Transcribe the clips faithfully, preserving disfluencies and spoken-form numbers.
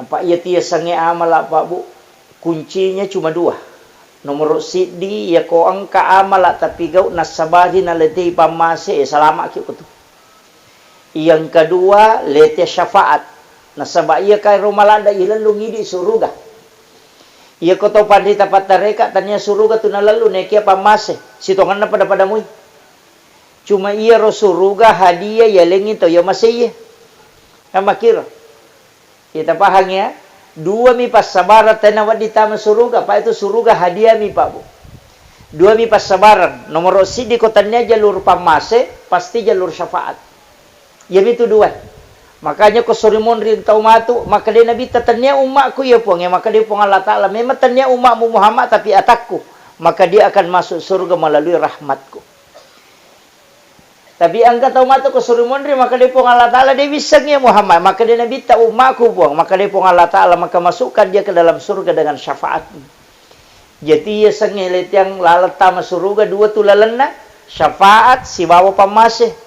Pak, iya tiasengnge amala, Pak, Bu, kuncinya cuma dua. Nomoro siddi, iya ko engka amala tapi gau nassabari naletei pammase, eh, salama'ki ko tu. Yang kedua, lete syafaat. Nasaba iya kairo maladda ilellung idi suruga. Iya ko to panrita pattareka tania suruga tu nalellu nekia pammase. Sitongenna pada-pada mui. Cuma iyaro suruga hadiah yalengngi to iya maseiye. Kan makkiro. Kita pahang ya. Dua mi passabarang tena wedding tama suruga, Pak, itu suruga hadiah mi, Pak, Bu. Dua mi passabarang. Nomoro siddi ko tania jalur pammase, pasti jalur syafaat. Iyami tu dua. Makanya ko sori monri tau matu, maka de Nabitta tania ummakku ya Puang, ya maka de Puang Allah Ta'ala. Memang tania ummakmu Muhammad tapi atakku. Maka dia akan masuk surga melalui rahmatku. Tapi engka tau matu ko suri monri, maka de Puang Allah Ta'ala de wissengngi Muhammad, maka de Nabitta ummaku Puang, maka de Puang Allah Ta'ala, maka masukkan dia ke dalam surga dengan syafaatmu. Jadi iya sengnge letiang laleng tama suruga dua tu lalenna, syafaat sibawa pammase.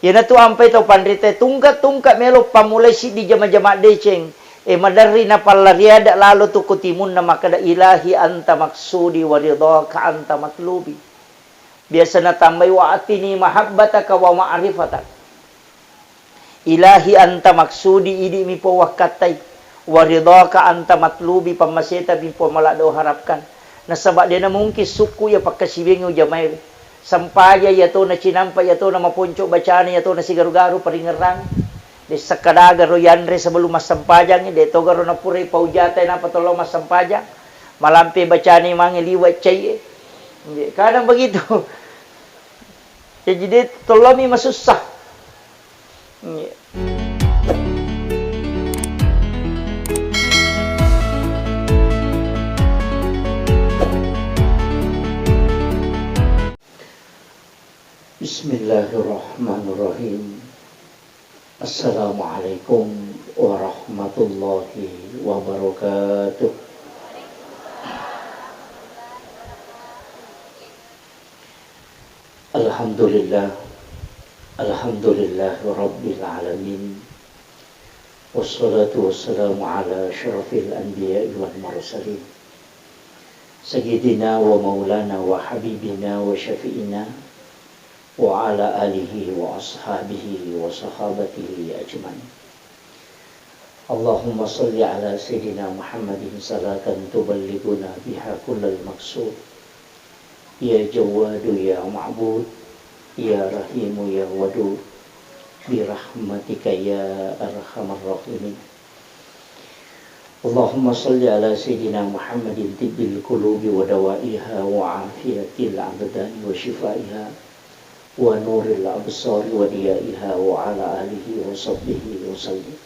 Iyanatu ampai tau panrita tungka-tungka melo pammulai siddi jama-jama deceng. E maderri napallariada lalo tu kutimunna makkeda, "Ilahi anta maksudi wa ridhaka anta matlubi." Biasa natambai, "Wa atini mahabbataka wa ma'rifatak." Ilahi anta maksudi, idi mi Puang wakkattai. Wa ridhaka anta matlubi, pammaseta mi Puang maladde uharapkan. Nasaba dena mungkin sukku iya pakkasiwiangngi ujamaewe. Sempajang iya tona cinampa, iya tona maponco bacana, iya tona sigaru-garu paringerrang. De sekkadaga ro yanre sebelum massempajang, de toga ro napurai paujatai napa tollo massempajang. Malampe bacani mange liwa cai e. Nggih, kadang begitu. Jadi, de tollomi masussa. Nggih. Bismillahirrahmanirrahim. Assalamualaikum warahmatullahi wabarakatuh. Alhamdulillah. Alhamdulillah Rabbil Alamin. Wassalatu wassalamu ala asyrafil anbiya'i wal mursalin. Sayyidina wa maulana wa habibina wa syafi'ina wa ala alihi wa ashabihi wa sahabatihi ajma'in. Allahumma salli ala Sayyidina Muhammadin salatan tuballighuna biha kullal maqsud. Ya Jawwadu ya Ma'bud, ya Rahimu ya Wadud, bi rahmatika ya arhamar rahimin. Allahumma salli ala Sayyidina Muhammadin tibbil qulubi wa dawaiha wa afiyatil abdani wa shifaiha wa nuril absari wa diyaiha wa ala alihi wa sahbihi wa sallim.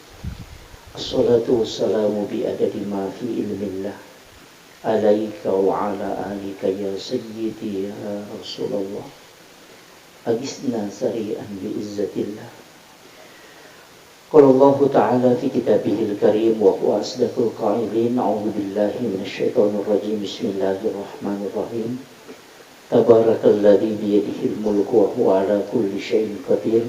Assalatu wassalamu bi adadi ma fi ilmillah alaika wa ala alika ya sayyidi ya Rasulullah. Agisna sari'an bi izzatillah. Qala Allahu ta'ala fi kitabihil karim wa huwa asdaqul qailin, a'udzu billahi minasy syaithanir rajim. Bismillahirrahmanirrahim. Tabarakalladzi biyadihil mulku wa huwa ala kulli syai'in qadir.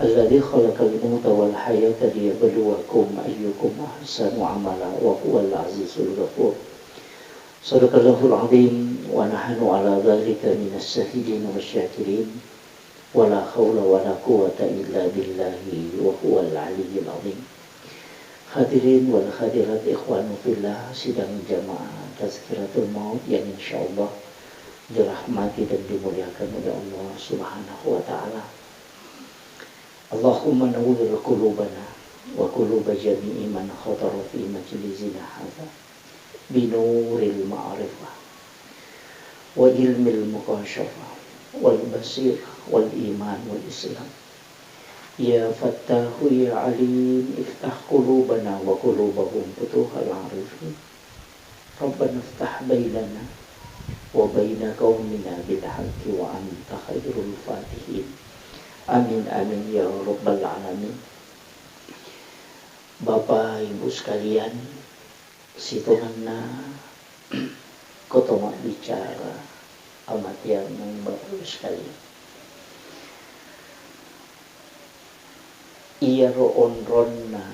Alladzi khalaqal mauta wal hayata liyabluwakum ayyukum ahsanu amala wa huwal azizul ghafur. Sadaqallahul azim wa nahnu ala dzalika minas syahidin wasyakirin. Wala haula wala quwwata illa billahi wa huwal aliyyil azim. Hadirin wal hadirat, ikhwanu fillah, sidang jamaah tazkiratul maut yang insyaallah dirahmati dan dimuliakan oleh Allah Subhanahu wa taala. Allahumma nawwir qulubana wa quluba jami'i man hadara fi majlisina hadza binuril ma'rifah wa ilmil mukasyafah wal basir wal iman wal islam. Ya Fattahu ya Alim, iftah qulubana wa qulubahum futuhal arifin. Rabbana iftah bainana wa baina qaumina bil haqqi wa anta khairul fatihin. Amin, amin, ya rabbal alamin. Bapak, Ibu sekalian, sitongenna koto mabbicara, amatiang Bapak Ibu sekalian. Iyaro onronna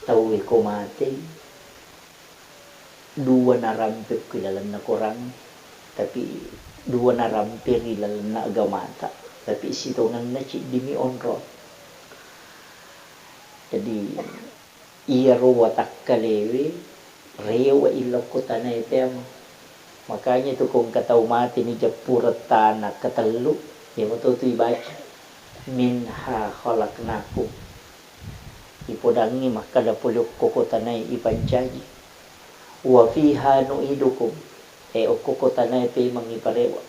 Tauwe ko matei, dua narampe ki lalenna Korang, tapi dua narampe ri lalenna agamata, tapi sitongenna ciddimi onrong. Jadi, iyaro watakkalewe rewe ilokko tanae teama. Makanya tu ko engka tau mate ni jeppureng tana ketellu, ya betul tu ibaca, "Minha khalaqnakum." Ipodangngi makkada pole okko ko tanae ipancaji. "Wa fiha nu'idukum." E, okko ko tanae pemeng iparewa.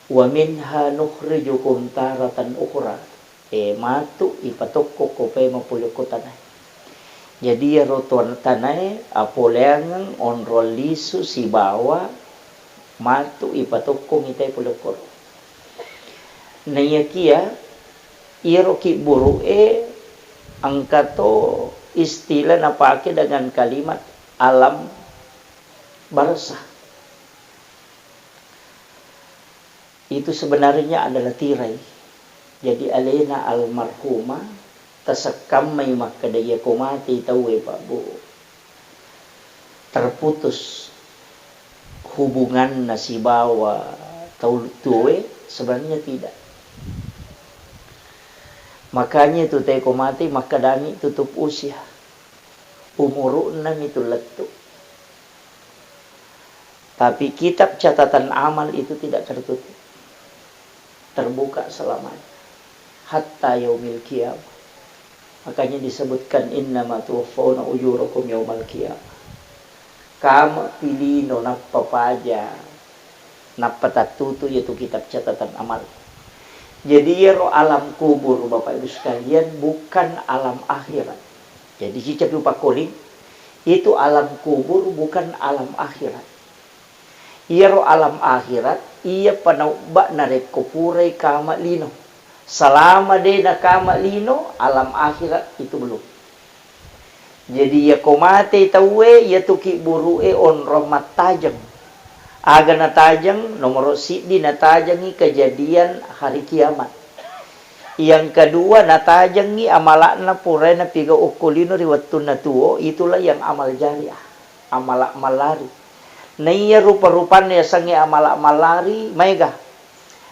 "Wa minha nukhrijukum taratan ukhra." E, matu ipatokko ko pemeng pole okko tanae. Jadi iyaro tuan tanae apoleangeng onrong lisu sibawa matu ipatokkong itae pole okkoro. Naiyakia iyaro kibburu'e engka to istilah napake dengan kalimat alam barzah. Itu sebenarnya adalah tirai. Jadi alena almarhumah tasekkammai makkeda, "Iya ko mate tauwe, Pak Bu, terputus hubunganna sibawa tau tuoe?" Sebenarnya tidak. Makanya itu te ko mate makkedami tutup usia. Umuru'na mitu lettu. Tapi kitab catatan amal itu tidak tertutup. Terbuka selamanya. Hatta yaumil qiyamah. Makanya disebutkan, "Innama tuwaffawna ujurakum yaumal qiyamah." Kama pilino nappa paja, nappa tattutu yaitu kitab catatan amal. Jadi iyaro alam kubur, Bapak Ibu sekalian, bukan alam akhirat. Jadi, sicapi upakkoling, itu alam kubur bukan alam akhirat. Iyaro alam akhirat, iya panaubba narekko purai kama lino. Salama de nakama lino, alam akhirat itu belum. Jadi, iya ko mate tauwe, iyatu kibburu'e onrong mattajeng. Aga natajeng? Nomoro siddi, natajengngi kejadian hari kiamat. Yang kedua, natajengngi amala'na purae napigau okko lino ri wettunna tuo, itulah yang amal jariah, amala mallari. Naiya rupa-rupanna yasengnge amala mallari, maega.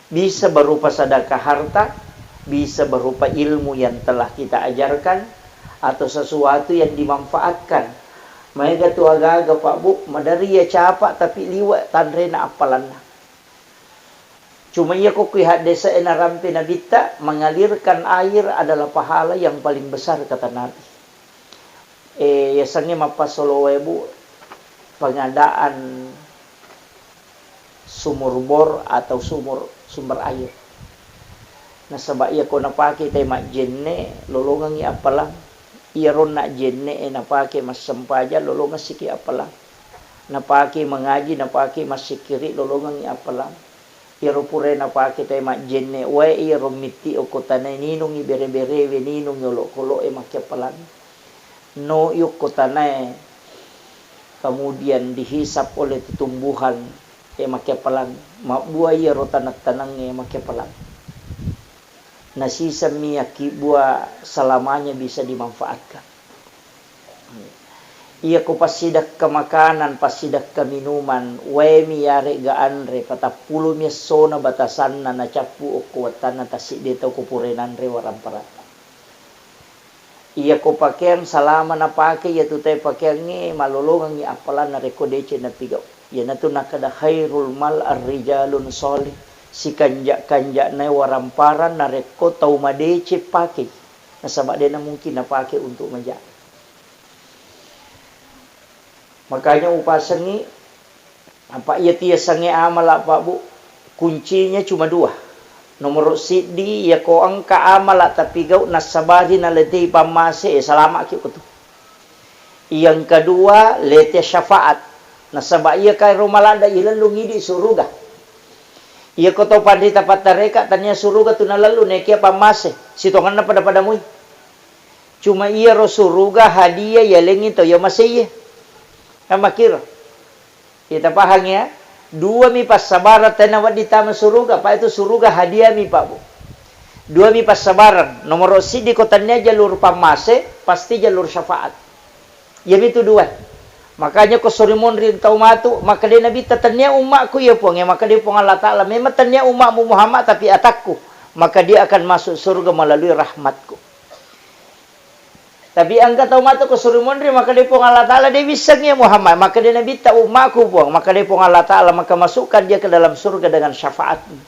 Bisa berupa sedekah harta, bisa berupa ilmu yang telah kita ajarkan, atau sesuatu yang dimanfaatkan. Maega tu aga-aga, Pak Bu, maderri iya capa tapi liwe tanrena appalanna. Cuma iya ko kui haddese'e narampe Nabitta, mengalirkan air adalah pahala yang paling besar, kata Nabi. Eh, yasengnge mappasolo wae, Bu, pengadaan sumur bor atau sumur, sumber air. Nasaba iya ko napake tai majjenne, lolongengngi appalang. Iyaro najjenne'e napake massempajang, lolongeng siki appalang. Napake mangaji, napake massikkiri, lolongengngi appalang. Iyaro purae napake tai majjenne wae, iyaro mitti okko tanae ninungngi bere-berewe, ninungngi olokolo'e makkeappalang. No yokko tanae, kemudian dihisap oleh tumbuhan, e, makkeappalang. Mabbua iyaro taneng-tanengnge makkeappalang. Nasisemmi akkibbua selamanya bisa dimanfaatkan. Iyako passidekka makanan, passidekka minuman, waemi yaregga anre, patappulomi essona batasanna nacappu okko wettanna tassiddi tau ko pura nanre waramparatta. Iyako pakeang salama napake, iyatu tae pakeangnge malolongengngi appalang narekko deceng napigau. Iyanatu nakkeda khairul mal ar-rijalun shalih, sikanja-kanja'nae waramparang narekko tau madeceng pakei. Nasaba de namungkin napake untuk maja. Makanya upasengngi, apa iya tiasengnge amala, Pak Bu, kuncinya cuma dua. Nomoro siddi, iyako engka amala tapigau nassabari naletei pammase, e, salama'ki ko tu. Yang kedua, lete syafaat. Nasaba iya kairo maladda ilellung idi suruga. Iyako to panrita pattareka tania suruga tu nalellu, nekia pammase, sitongenna pada-pada mui. Cuma iyaro suruga hadiah yalengngi tau iya maseiye. Kan makkiro. Kita pahang ya? Dua mi passabarang tena wedding tama suruga, apa itu suruga hadiah mi, Pak Bu. Dua mi passabarang. Nomoro siddi ko tania jalur pammase, pasti jalur syafaat. Iyamitu dua. Makanya ko suri monri tau matu, makkeda Nabitta, "Tennia ummakku iya, Puang." Ya, makkeda Puang Allah Ta'ala, "Memang tennia ummakmu Muhammad, tapi atakku, maka dia akan masuk surga melalui rahmatku." Tapi engka tau matu ko suri monri, makkeda Puang Allah Ta'ala, "De wissengngi iya Muhammad." Makkeda Nabitta, "Ummakku, Puang." Makkeda Puang Allah Ta'ala, "Maka masukkan dia ke dalam surga dengan syafaatmu."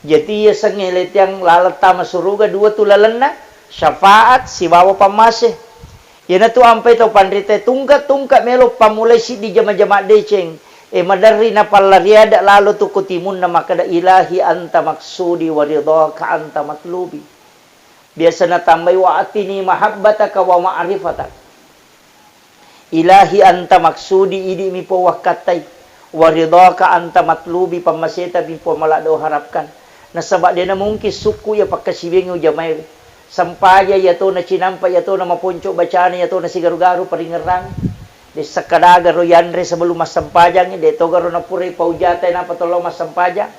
Jadi, iya sengnge letiang laleng tama suruga dua tu lalenna, syafaat sibawa pammase. Iyanatu ampai tau panrita tungka-tungka melo pammulai siddi jama-jama deceng. E, maderri napalla riada lalo tu ko timunna makkeda, "Ilahi anta maksudi wa ridhaka anta matlubi." Biasa natambai, "Wa atini mahabbataka wa ma'rifatak." Ilahi anta maksudi, idi'mi Puang wakkattai. Wa ridhaka anta matlubi, pammaseta mi Puang maladde uharapkan. Nasaba de namungkin sukku iya pakkasiwiang ujamaewe. Sempajang iyatona cinampa, iyatona maponco bacana, iyatona sigaru-garu paringerrang. De sakkadagaro yanre sebelum massempajang, de togaro napurai paujata napa tollo massempajang.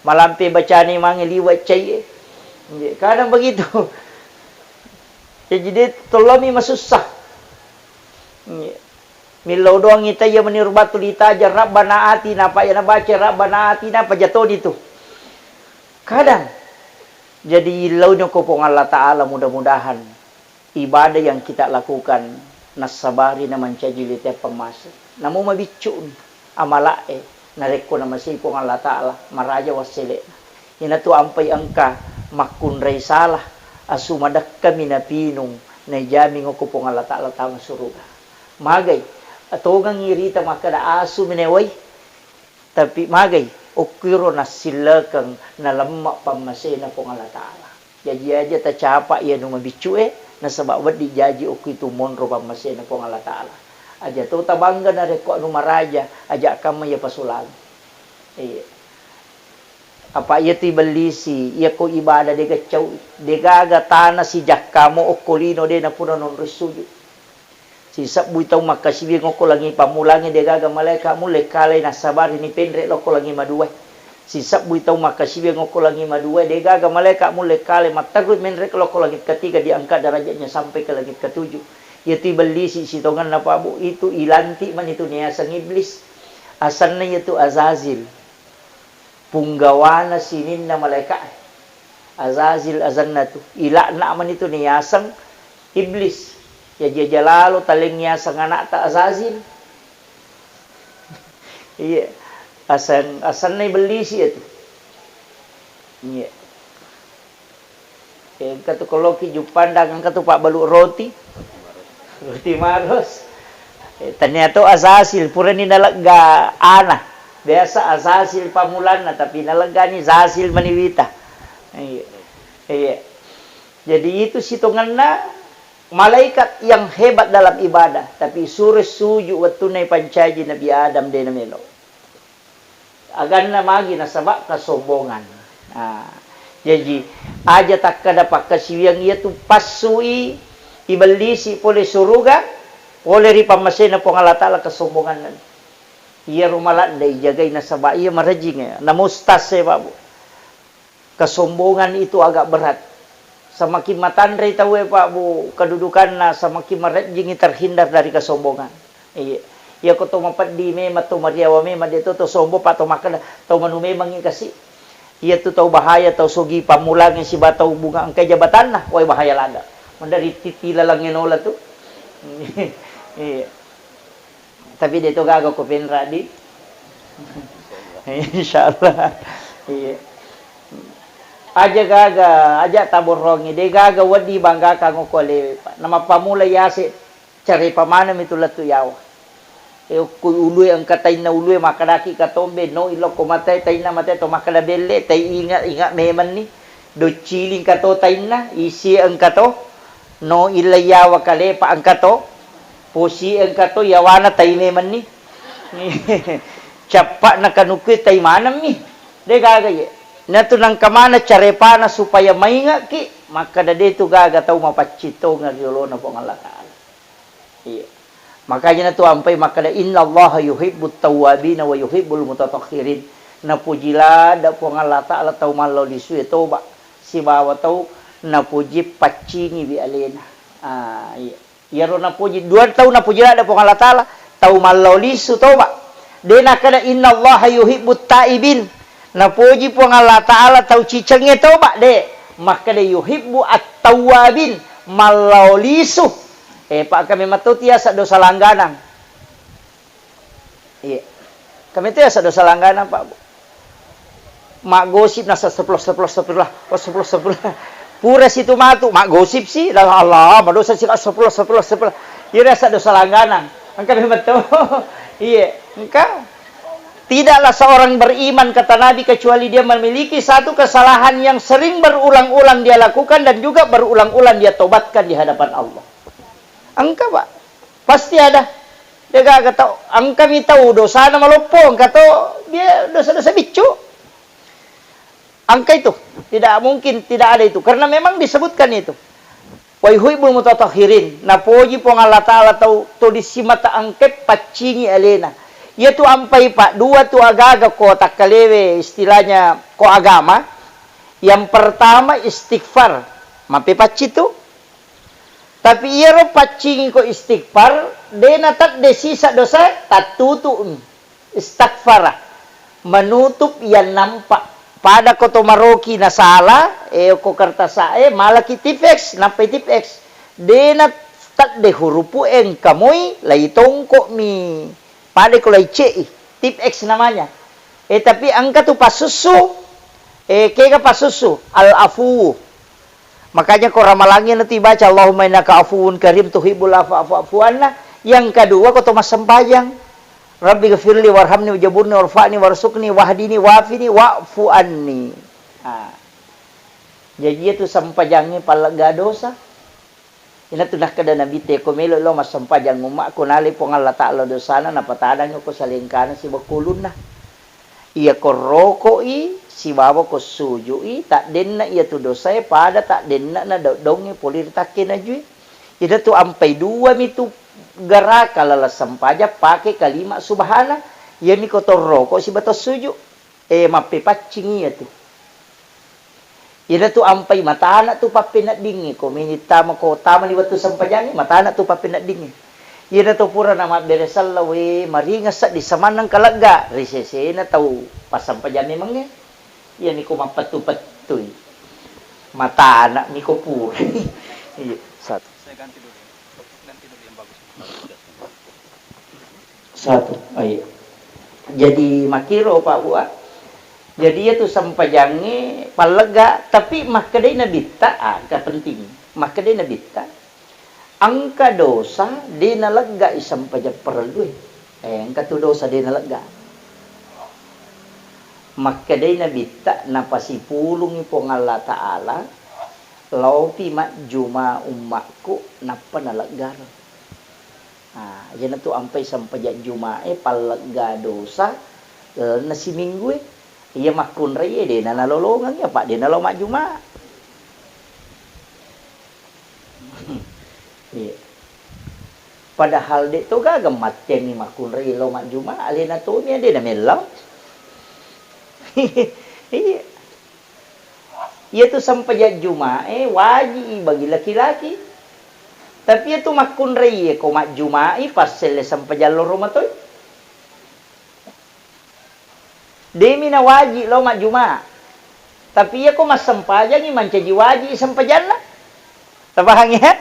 Malampe bacana mange liwa cai e. Kadang begitu. Jaji de tollomi masussa. Millau doang ita iya meniru batu ditajang, Rabbana atina, apa iya nabaca Rabbana atina, apa jatoni tu. Kadang. Jadi illauni ko Puang Allah Ta'ala, mudah-mudahan ibadah yang kita lakukan nassabari na mancaji lite pammase. Namo mabiccu amala'e, narekko namasei Puang Allah Ta'ala, maraja wassele'na. Iyanatu ampai engka makkunrai salah, asu madekkami napinung, naijami ngoko Puang Allah Ta'ala tama suruga. Magai, atongengi rita makkeda asu menewai, tapi magai, okkuiro nassillekeng nalemma pammasena Puang Allah Ta'ala. Jaji aja tacapa iya nu mabiccu e, nasaba wedding jaji okki tu monro pammasena Puang Allah Ta'ala. Aja to tabangga narekko anu maraja, aja kamma iya pasulang. Iya. Apa iya tu ibellisi, iya ko ibadah de gaccau, de gaga tana sijakkamo okko lino de napura nonroi sujud. Sisebbui tau makkasiwiang okko langi pammulangnge, degaga malaeka mulle kalai nassabari ni penre lokko langi maduae. Sisebbui tau makkasiwiang okko langi maduae, degaga malaeka mulle kalai matterru menre lokko langit ketiga, diangkat derajatnya sampai ke langit ketujuh. Iyatu ibellisi sitongenna, Pak Bu, itu ilantik mani tu niaseng iblis. Asenna iyatu Azazil. Punggawana sininna malaeka'e. Azazil asenna tu. Ila'na mani tu niyaseng iblis. Jaji aja lalo taleng yaseng anakta Azazil. Iya. Aseng, asenna ibellisi iyatu. Iya. Engka tu koloki juppandang, engka tu pabbalu roti. Roti maros. Eh, tania to Azazil, purani nalegga ana. Biasa Azazil pamulanna, tapi naleggani Zazil maniwita. Iya. Iya. Jadi itu sitongenna malaikat yang hebat dalam ibadah, tapi suro sujud wettunna ipancaji Nabi Adam de namelo. Aganna magi nasaba kesombongan. Nah, jaji aja takkada pakkasiwiang iyatu passui ibellisi pole suruga, pole ri pammasena Puang Allah Ta'ala kesombongan. Iyaro maladde ijagai nasaba iya marejing ya. Namustas e, Pak Bu. Kesombongan itu agak berat. Semakin matanre tauwe, Pak Bu, kedudukanna, semakin marejjingi terhindar dari kesombongan. Iya. Iya ko to mapeddi memang, to mariawa memang, de to, to sombong, Pak, to makkeda, to manu memangngi kasi. Iya tu tau bahaya, tau sogi pammulangngi siba tau bunga engkai jabatanna, wai bahaya ladde. Mendari titi lalangnge nola tu. Iya. Tapi de to gaga ko penra di. Insyaallah. Iya. Aja gaga, aja taborrongi, de gaga wedding banggakan ko lewe, Pak. Namappamula yase carepa maneng mi tu lettu yawa. E, okko ulue engka tainna ulue, makkedaki katombe, no ilokko matae, tainna matae to makkeda belle, tai inga, inga memenni. Docciling engka to tainna, isi engka to, no illa yawa kalepa engka to, posi engka to, yawana tai memenni. Cappa'na kanukue tai manemmi. De gaga ye. Natu nangka mana carepana supaya maingekki, makkeda de tu gaga tau mapaccing tongeng ri olona Puang Allah Ta'ala. Iya. Makanya natu ampai makkeda, "Innallaha yuhibbut tawwabina wa yuhibbul mutatahhirin." Napuji ladde Puang Allah Ta'ala tau mallau lisue toba, sibawa tau napuji paccingiwi alena. Ah, iya. Iyaro napoji, dua tau napoji ladde Puang Allah Ta'ala, tau mallao lisu toba. De nakkeda, "Innallaha yuhibbut taibin." Napoji Puang Allah Ta'ala tau cicengnge toba, de. Makkeda, "Yuhibbu at-tawwabin," mallao lisu. Eh, Pak, kami matto tiasa dosa langganang. Iya. Kami itu ya sado salanggana, Pak, Bu. Maggosip nasa sepuluh, sepuluh, sepuluh, oh, sepuluh, sepuluh. Pura situ matu, maggosip sih. Dah, Allah, madosa sih, sepuluh, sepuluh, sepuluh. Iya, sado salanggana. Engka memang tahu. Iya, engka. Tidaklah seorang beriman, kata Nabi, kecuali dia memiliki satu kesalahan yang sering berulang-ulang dia lakukan dan juga berulang-ulang dia tobatkan di hadapan Allah. Engka, Pak. Pasti ada. Degaga tau, engkami tau dosana maloppo, engka to dia dosa-dosa biccu. Engka itu, tidak mungkin tidak ada itu. Karena memang disebutkan itu. "Wa yuhibbul mutatahhirin." Napoji Puang Allah Ta'ala tau to disimata engke paccingi alena. Iya tu ampai, Pak, dua tu agaga ko takkalewe istilahnya ko agama. Yang pertama istighfar. Mappepacci tu. Tapi iyaro paccingi ko istighfar, de natedde sisa dosa, tattutu'mi. Istaghfara, menutup yang nampak. Pada ko to maroki nasala, eh, ko kertasa, eh, malaki tipeks, nappai tipeks. De natedde hurupu engka moi, lai tongko'mi. Pada ko lai ce'i, tipeks namanya. Eh, tapi engka tu pasussu, eh, kega pasussu, al-afu. Makanya ko ramalangi nanti baca, "Allahumma innaka afuwun karim tuhibbul afwa fa'fu anna." Yang kedua, ko to massempajang, "Rabbi ghafirli warhamni wajaburni warfa'ni warsuqni wahdini wafini wa'fu anni." Ah. Jadi itu sempajangi pallegga dosa. Ina tu nakkeda Nabi te, ko melo lo massempajang ummakku, nalai Puang Allah Ta'ala dosana, napatanang ko salengkana sibawa kulunna. Iyako roko'i sibawa ko suju'i, taddenna iyatu dosae pada taddenna na do-, dongnge pole ri takke najui. Iyatu ampai dua mitu garaka laleng sempajang pake kalima subhana. Iyami ko to roko sibawa to suju. Eh, mappepaccing iyatu. Iyatu ampai matana tu pappeneddingngi, ko meni tama, ko tamani wettu sempajangngi, matana tu pappeneddingngi. Iyana to pura namabbere selleng, we, maringeng sedding samanna engka legga ri sesena tau passempajang memengnge. Iyani ko mappettu-pettui. Matana mi ko pura. Iya, satu. Saya ganti dulu. Ganti dulu yang bagus. Satu. Oh, iya. Jadi makkiro, Pak, Bu, ah. Jadi iyatu sempajangnge pallegga, tapi makkedai Nabitta, ah, engka penting. Makkedai Nabitta, engka dosa de naleggai sempajang parellue. Eh, engka tu dosa de nalegga. Makkedai Nabitta, napasipulungi Puang Allah Ta'ala, laopi majjuma ummakku, nappa naleggareng. Ah, iyanatu ampai sempajang Juma'e pallegga dosa lalenna siminggue. Iya makkunraie de na nalolongeng, apa de nalo majjuma. Iya. Padahal de to gaga matteanni makkunrai lao majjuma, alena tomi de na mellau. Iya. Iyatu sempajang Juma'e waji'i bagi laki-laki. Tapi iyatu makkunraie ko majjumai passelle sempajang loro matoi. Demi na waji lao majjuma. Tapi iyako massempajangi mancaji waji sempajanna. Tapahang ya?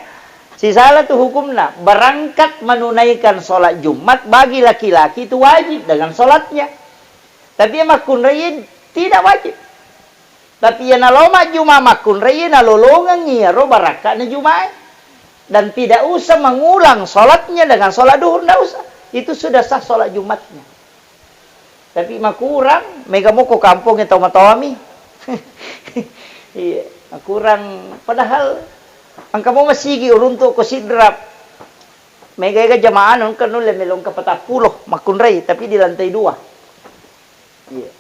Sisala tu hukumna. Berangkat menunaikan sholat Jumat bagi laki-laki itu wajib dengan sholatnya. Tapi iya makkunraie tidak wajib. Tapi iya nalo majjuma makkunraie nalolongeng iyaro barakka'na Jumae. Dan tidak usah mengulang sholatnya dengan sholat duhur, ndak usah. Itu sudah sah sholat Jumatnya. Tapi makurang, mega moko kampongnge tau matoami. Iya, makurang. Padahal engka mo masigi uruntu ko Sidrap. Mega ega jamaah engka nulle melo engka patappulo makkunrai, tapi di lantai dua. Iya.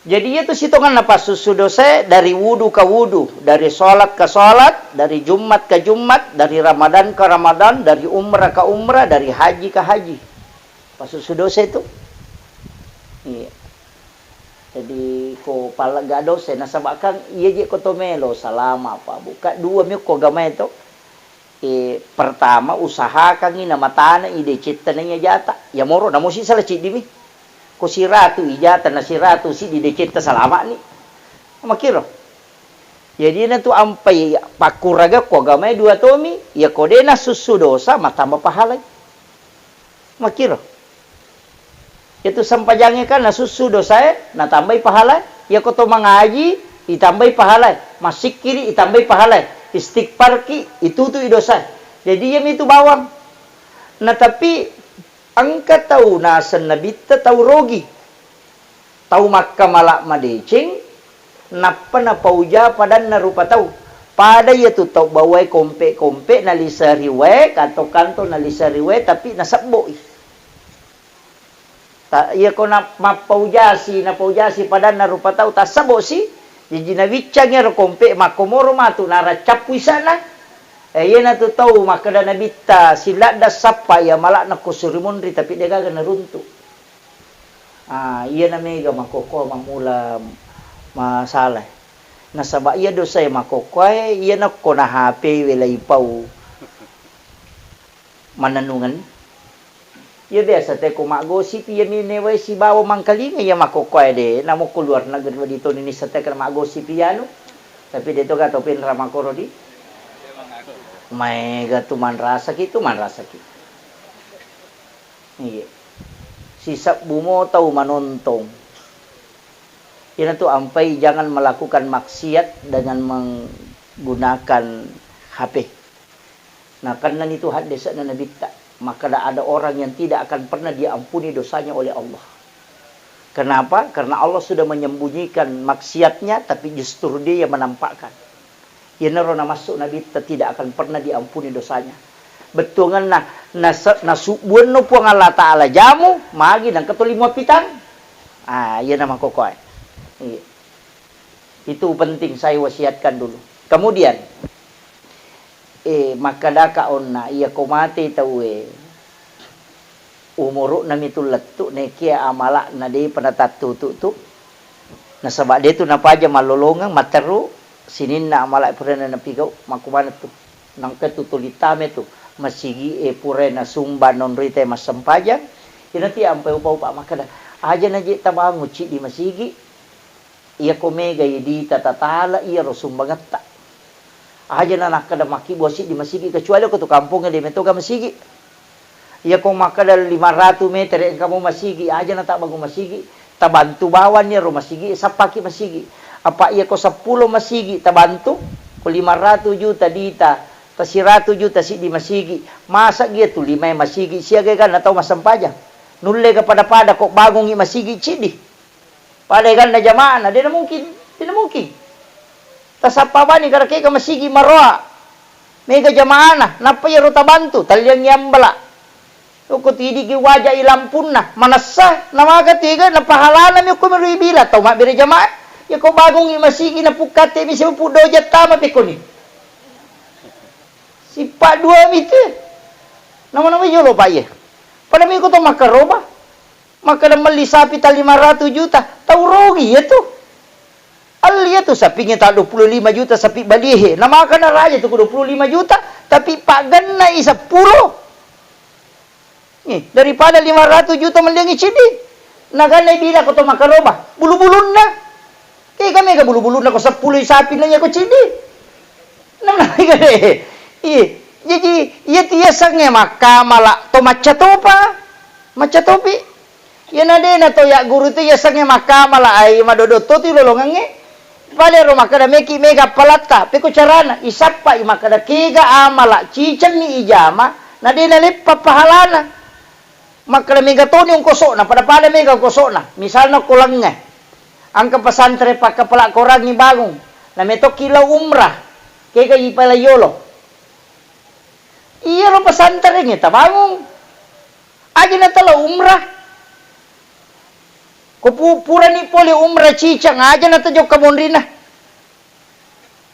Jadi, iyatu sitongenna passussu dosae dari wudu ka wudu, dari sholat ka sholat, dari Jumat ka Jumat, dari Ramadan ka Ramadan, dari umrah ka umrah, dari haji ka haji. Passussu dosa itu. Iya. Jadi, ko pallegga dosa, nasaba kan iya je ko to melo salama, Pak, Bu. Ka dua mi ko agamae to. Eh, pertama usahakangngi namatana i decetta naiya jata. Yamoro namo sisala ciddimi. Ko siratu ijata na siratu siddi decetta salama'ni. Makkiro. Jadi na tu ampai pakkuraga ko agamae dua tomi, ya ko de nasussu dosa, matamba pahalai. Makkiro. Yatu sempajangnge kan nasussu dosae, natambai pahala. Yako to mangaji, itambai pahala. Massikkiri, itambai pahala. Istighfarki, itutui dosa. Jadi, iyamitu bawang. Na tapi engka tau naseng nabitta tau rogi. Tau makkamala madeceng, nappa napauja padanna rupa tau. Pada iyatu tau bawae kompe-kompe naliseri wae, kanto-kanto naliseri wae, tapi nasebbo'i. Ta-, iya ko na-, mappaujasi, napaujasi padanna rupa tau, tassebosi, jaji nawiccangi ero kompe, makkomoro matu naraccappu isana. Eh, iyanatu tau makkeda nabitta, siladda sappa iya malakna ko suri monri, tapi degaga naruntu. Ah, iyana mega makkokkoe mammula masalah. Nasaba iya dosae makkokkoe, iyana ko na H P welai pau. Mannennungeng. Iya biasa te ko maggosip iya mi newae sibawa mangkalinga iya makkokkoe de. Namo ko luar negeri wedding toni nisseng te kena maggosip iya anu. Tapi de to gato penra makkoro di. Maega tu manrasaki tu manrasaki. Iya. Sisebbu mo tau manontong. Iyanatu ampai jangan melakukan maksiat dengan menggunakan H P. Nakennani tu haddese'na Nabitta, makkeda ada orang yang tidak akan pernah diampuni dosanya oleh Allah. Kenapa? Karena Allah sudah menyembunyikan maksiatnya, tapi justru dia yang menampakkan. Iyanaro namassu Nabitta tidak akan pernah diampuni dosanya. Bettuangenna, nase-, nasubbuanno Puang Allah Ta'ala jamu, magi nengka tuli muappitang. Ah, iyana makkokkoe. Iya. Itu penting saya wasiatkan dulu. Kemudian, eh, makkedaka onna, iya ko mate tauwe, umuru'na mitu lettu, nekia amala'na depa natattutu tu. Nasaba de tu napaja mallolongeng, matteru, sininna amala purana napigau, makkumana tu. Nangka tu tuli tame tu, masigi e pura nasumba nonroi te massempajang, inati ampai upa-upa makkeda, aja naje tabangun ciddi masigi, Iyako mega idita tatala iyaro sumbangetta. Aja na nakkeda makkibua siddi masigi, kecuali ko tu kampongnge de metoga masigi. Iyako makkeda lima ratu metere engka mo masigi, aja na tabbangung masigi, tabantu bawang iyaro masigi, sappaki masigi. Apa iyako seppulo masigi tabantu, ko lima ratu juta dita, ta siratu juta siddi masigi, masa gia tu limae masigi siaga eganna tau massempajang? Nulle ga pada-pada ko bangungi masigi ciddi? Pada eganna jama'na, de na mungkin, de na mungkin. Tasappa bani kada kega masigi maroa. Mega jama'na, nappa iyaro tabantu, talliangngi ambala. Ko tidigi waja i lampunna, manessa, namaka tega, na pahalana mi okko mero ibila, tau mabbere jamaah. Iyako bangungi masigi na pukkate mi sepupu doja tama pekoni. Sippa dua mi tu. Nama-nama jolo pa iye. Pada mi ko to makkaroba. Makkeda melli sapi ta lima ratu juta, tau rogi iyatu. Alli iyatu sapingnge ta dua puluh lima juta sapi baliehe. Namakana raja tu ko dua puluh lima juta, tapi paggenna i seppulo. Nih, daripada lima ratu juta melliangi ciddi. Naganna i bila ko to makkaroba, bulu-bulunna. Tega mega bulu-bulunna ko seppulo i sapi na iyako ciddi. Namna mega de. Iye, jaji iyatu yasengnge makkamala to macca topa. Macca topi. Iyana de na to yagguru tu yasengnge makkamala ai madodo to tu lolongengnge. Pada ro makkeda meki mega palatta, peko carana, isappa i makkeda kega amala cicenni ijama, na de naleppa pahalana. Makkeda mega toni ongkosokna, pada-pada mega ongkosokna. Misalna ko lengnge, engka pesantren pakkapala korangngi bangung, na metokki lao umrah, kega ipala yolo. Iyaro pesantrengnge tabangung. Aja na talo umrah. Ko pu-, purani pole umrah cicang, aja na tajokka monrina.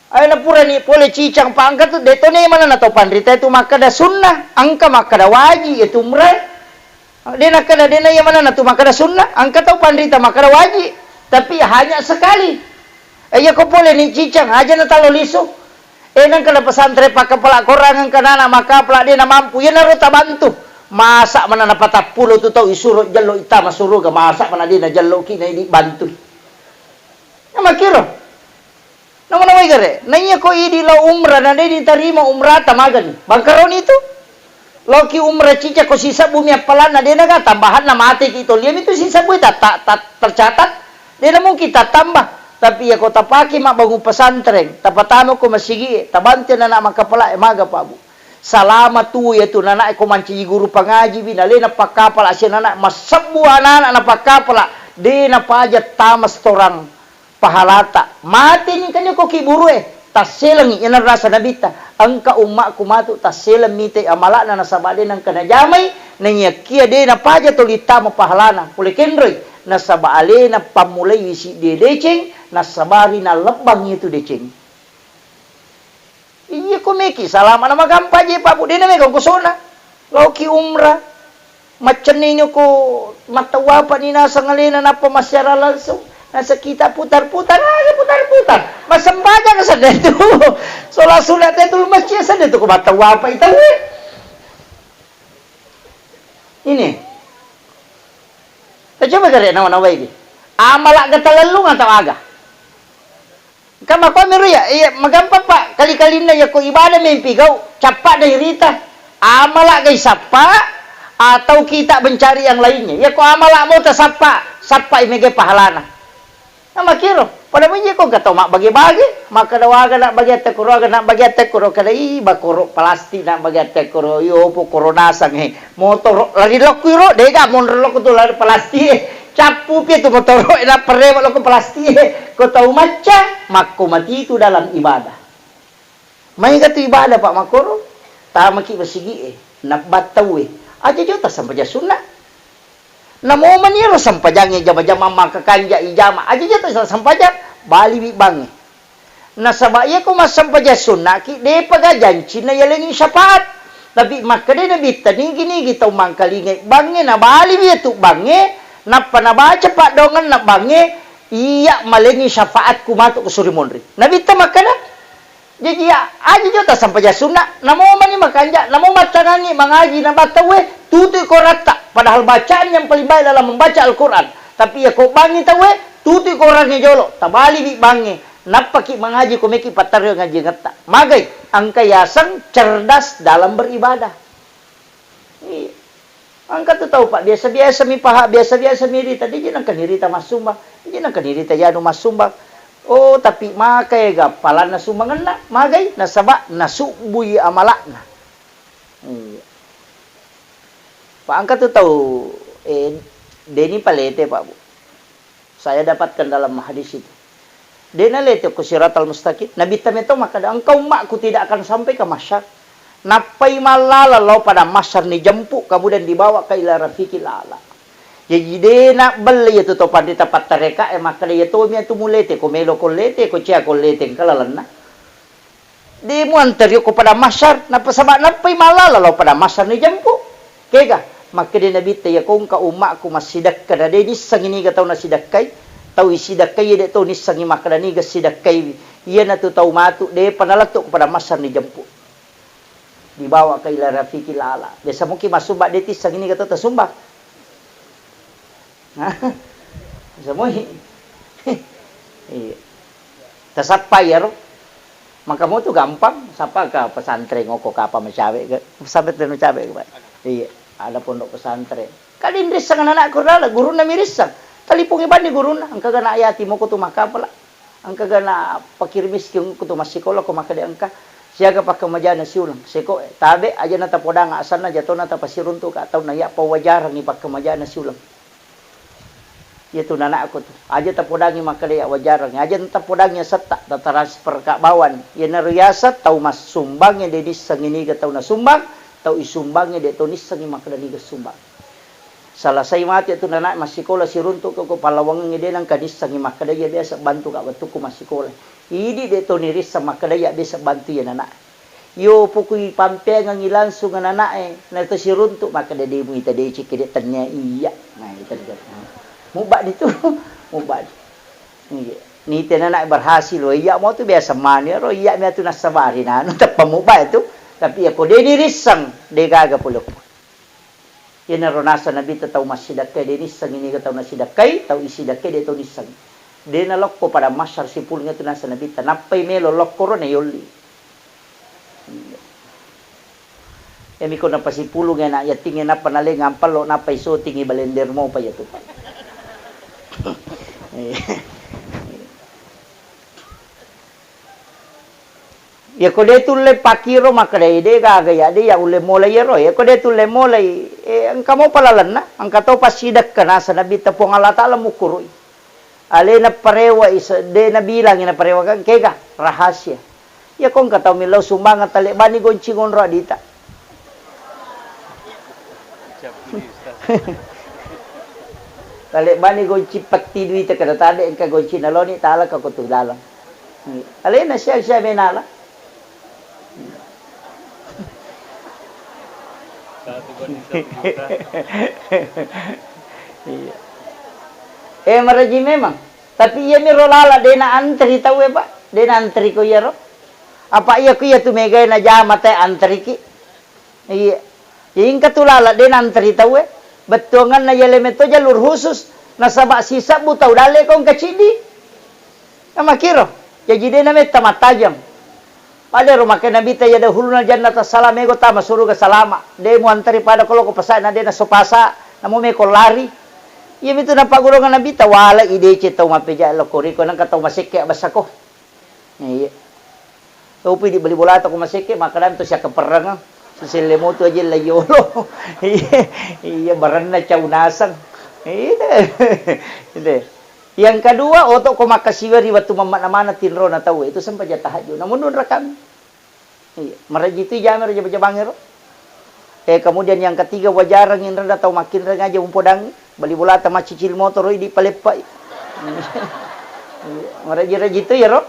Ayo na purani pole cicang, pa engka tu, de to ne mana na to panrita tu makkeda sunnah, engka makkeda wajib, itu umrah. De nakkeda, de na iya mana na tu makkeda sunnah, engka tau panrita makkeda wajib, tapi hanya sekali. Eh, iya ko pole ni cicang, aja na talo lisu. Eh, nengka na pesantren pakkapala korang, engka nana makkapala de namampu, iyanaro tabantu. Masa mana napatappulo tu tau isuro jello ittama suruga, masa mana de najelloki na idi bantui. Na makkiro. Nama-namai gare. Na iya ko idi lao umrah na de ditarima umrata magani. Bangkaroni tu. Loki umrah cica ko sisebbu mi appalanna, de naga tambahanna, mateki to, liami tu sisebbu ta, ta, ta, tercatat. De na mungkin tattambah. Tapi iya ko tapake mabbangung pesantren, tapatama ko masigi e, tabantu anak makkapala e, maga Pak Bu. Salama tu iya tu nana e ko mancaji guru pangaji bi, nalena pakkapala sia nana, massebbu anak-anak napakkapala, de napaja tama setoran pahalata. Mate ni kanya ko kiburu e, tasselengi, iyana rasa Nabitta. Engka ummakku matu tasseleng mitai amala'na nasaba de nengka najamai, naiyakia de napaja toli tama pahalana, pole kenroi, nasaba alena pammulai wisi de deceng, nasabari nalebbang itu deceng. Iya ko meki salama na magampa je Pak Bu, de na mega kosona. Laoki umrah. Maccenni ni ko mattawapa ni naseng alena nappa massiara langsung. Naseng kita putar-putar aja, putar-putar. Massempajang sedde tu. Sola sunat tu masjid sedde tu ko mattawapa itu. Ini. Tacoba gare nawa-nawa ini. Amala ga talellung atau aga? Engka makkuami ro iya, iya, magampang, Pak. Kali-kalinna iya ko ibadah mempi gau, cappa dai rita. Amala gai sappa atau kita mencari yang lainnya. Iya ko amala mau tasappa, sappai mega pahalana. Nah, makiro, pada menye ko engka tau mabbage-bage, makkada waga na bage atta koro, aga na bage atta koro, kada i bakoro plastik na bage atta koro, iyo po koro nasang he. Motoro lari lokku iro, dega monro lokku tu lari plastik e. Cappu pi tu motoro e, nappa rewe lokku plastik e. Ko tau macca, makko mati tu dalam ibadah. Maega tu ibadah, Pak, makkoro, tamaki masigi e, nabbattau e. Aja jo tassempajang sunna. Namo mani ro sempajangnge jama-jama maka kanja ijama. Aja jo tassempajang, baliwi bangnge. Nasaba iya ko massempajang sunnaki, depaga jancinna yalengi syafaat. Tapi makkeda Nabitta, nigi-nigi tau mangkalingai bangnge, nabaliwi tu bangnge, nappa nabaca paddoangenna bangnge, iya malengi syafaatku matu ko suri monri. Nabitta makkeda, jaji ya, aja jo tassempajang sunna, namo mani makanja, namo mattangangi mangaji nabattauwe, tutui koratta, padahal bacaan yang paling baik adalah membaca Al-Quran. Tapi iya ko bangngi tauwe, tutui korangnge jolo, tabaliwi bangnge. Nappaki mangaji ko meki pattarru ngajengetta. Magai, engka yaseng cerdas dalam beribadah. Iya. Engka tu tau, Pak, biasa-biasa mi paha, biasa-biasa mi rita, deje nengka nirita massumbang, deje nengka nirita yanu massumbang. Oh, tapi maka ega palanna sumbangenna, magai nasaba nasubbui amalakna. Iya. Pak, engka tu tau, eh, deni palete, Pak, Bu. Saya dapatkan dalam hadis itu. De nalete ko siratal mustaqim. Nabitta meto makkeda, engka ummakku tidak akan sampai ke mahsyar. Nappai mallala lao pada mahsyar nijempu, kemudian dibawa ke ila rafiqil a'la. Jaji de nabbelle iya tu to panrita pattareka e makkeda, iya tomi atu mulete, ko melo ko lete, ko cia ko lete, engka lalenna. De muantario ko padang mahsyar, nappa saba nappai mallala lao padang mahsyar nijempu. Kega? Makkeda Nabitta, iya ko engka ummakku massidekka na de nissengi niga tau nasidekkai, tau isidekkai de to nissengi makkeda niga sidekkaiwi. Iyanatu tau matu depa nalettu ko padang mahsyar nijempu. Dibawa ke ila rafiqil a'la. Biasa muki massumbang de tissengi niga tau tasumbang. Semoi. Iya. Tasappa iyaro. Maka mo tu gampang, sapa ke pesantren ngoko kapa macawe ke. Sampai tenu cawe ke, Pak. Iya, ada pondok pesantren. Kali nrisseng anakku rala, gurunna mirisseng. Talipungi bani gurunna, engka gana ayati moko tu makapala. Engka gana pakir miskin ko tu massikola ko makkeda engka. Siaga pakkemajana siuleng. Seko e, tabe aja na tapodang asanna jatona tapasiruntu ka taunna iya pawajarangi pakkemajana siuleng. Iyatu nanakku tu. Aja tapodangi makkeda iya wajareng. Aja tapodangi asetta, tatransfer ka bawang. Iyanaro yaseng tau massumbangnge de nissengi niga tau nasumbang, tau isumbangnge de to nissengi makkeda niga sumbang. Salasai matu iyatu nanak massikola siruntu ko, ko pallawangengnge de nengka nissengi makkeda iya biasa bantu ka wettukku massikola. Idi de to nirisseng makkeda iya biasa bantu iya nanak. Iyo pokoi pampeangengngi langsung anana'e, na to siruntu makkeda de muita deceng kede tennia iya. Nah, itu dia. Mubba ditu, mubba di. Iya. Nitena na berhasil, oh, iya mo tu biasa manu ero, iya mi atu nassabari nanu, teppa muba itu. Tapi iya ko de dirisseng, de gaga pole ko. Iyanaro nasa Nabitta tau massidakkai, de nissengi niga tau nasidakkai, tau isidakkai de tau nissengi. De nalokko pada masyar sipulung itu nasa Nabitta, nappai melo lokko ro na yolli. Iya. Iyami ko napasipulung enak yatingnge nappa nalengang pallo nappa isotingi balender mopa iyatu. Iya. Iya ko de tulle pakiro makkeda de gaga ya de ya ulle molai iyaro. Iya ko de tulle molai, eh, engka mopa lalenna, engka to passidekka nasa Nabitta Puang Allah Taala mukkurui. Alena parewa isa, de nabilangi naparewa kan kega rahasia. Iya ko engka tau millau sumbangeng talebbani gonci ngonro adita. Talebbani gonci petti duita kada tade engka gonci naloni tala ka ko tu dalam. Alena sia-sia menala. Satu banding satu juta. Iya. Eh, maraji memang. Tapi iya mi ro lala de na antri tau e, Pak. De na antri ko iya ro. Apa iya ko iya tu megai na jama te antri ki. Iya. Jadi engka tu lala de na antri tau e. Bettuanganna yale metto jalur khusus. Nasaba sisebbu tau dalle ko engka ciddi. Namakiro, jaji de nametta mattajeng. Padero makkeda Nabitta, "Yadkhulunal jannata salam," ego tama suruga salama. De muantari pada ko loko pasa na de naso pasa, namo meko lari. Iya mitu napaggurungang Nabitta, wala idece tau mappeja loko riko nangka tau masekke abbasako. Iya. Topi di bali bolata ko masekke, makkadang to siakkaperrengeng. Siselle motu aja la yolo. Iya, iya, barenna cau naseng. Iya. Iya. Yang kedua, oto ko makkasiwari wettu mammakna maneng tinrona tau, itu sempajang tahajud. Namun nunra kami. Iya, maraji tu ijame ro jama-jamangero. Eh, kemudian yang ketiga, wajarang inrena tau makkinreng aja umpodangi. Bali bolata maccicil motoro idi paleppai. Iya, maraji-raji tu ya ro.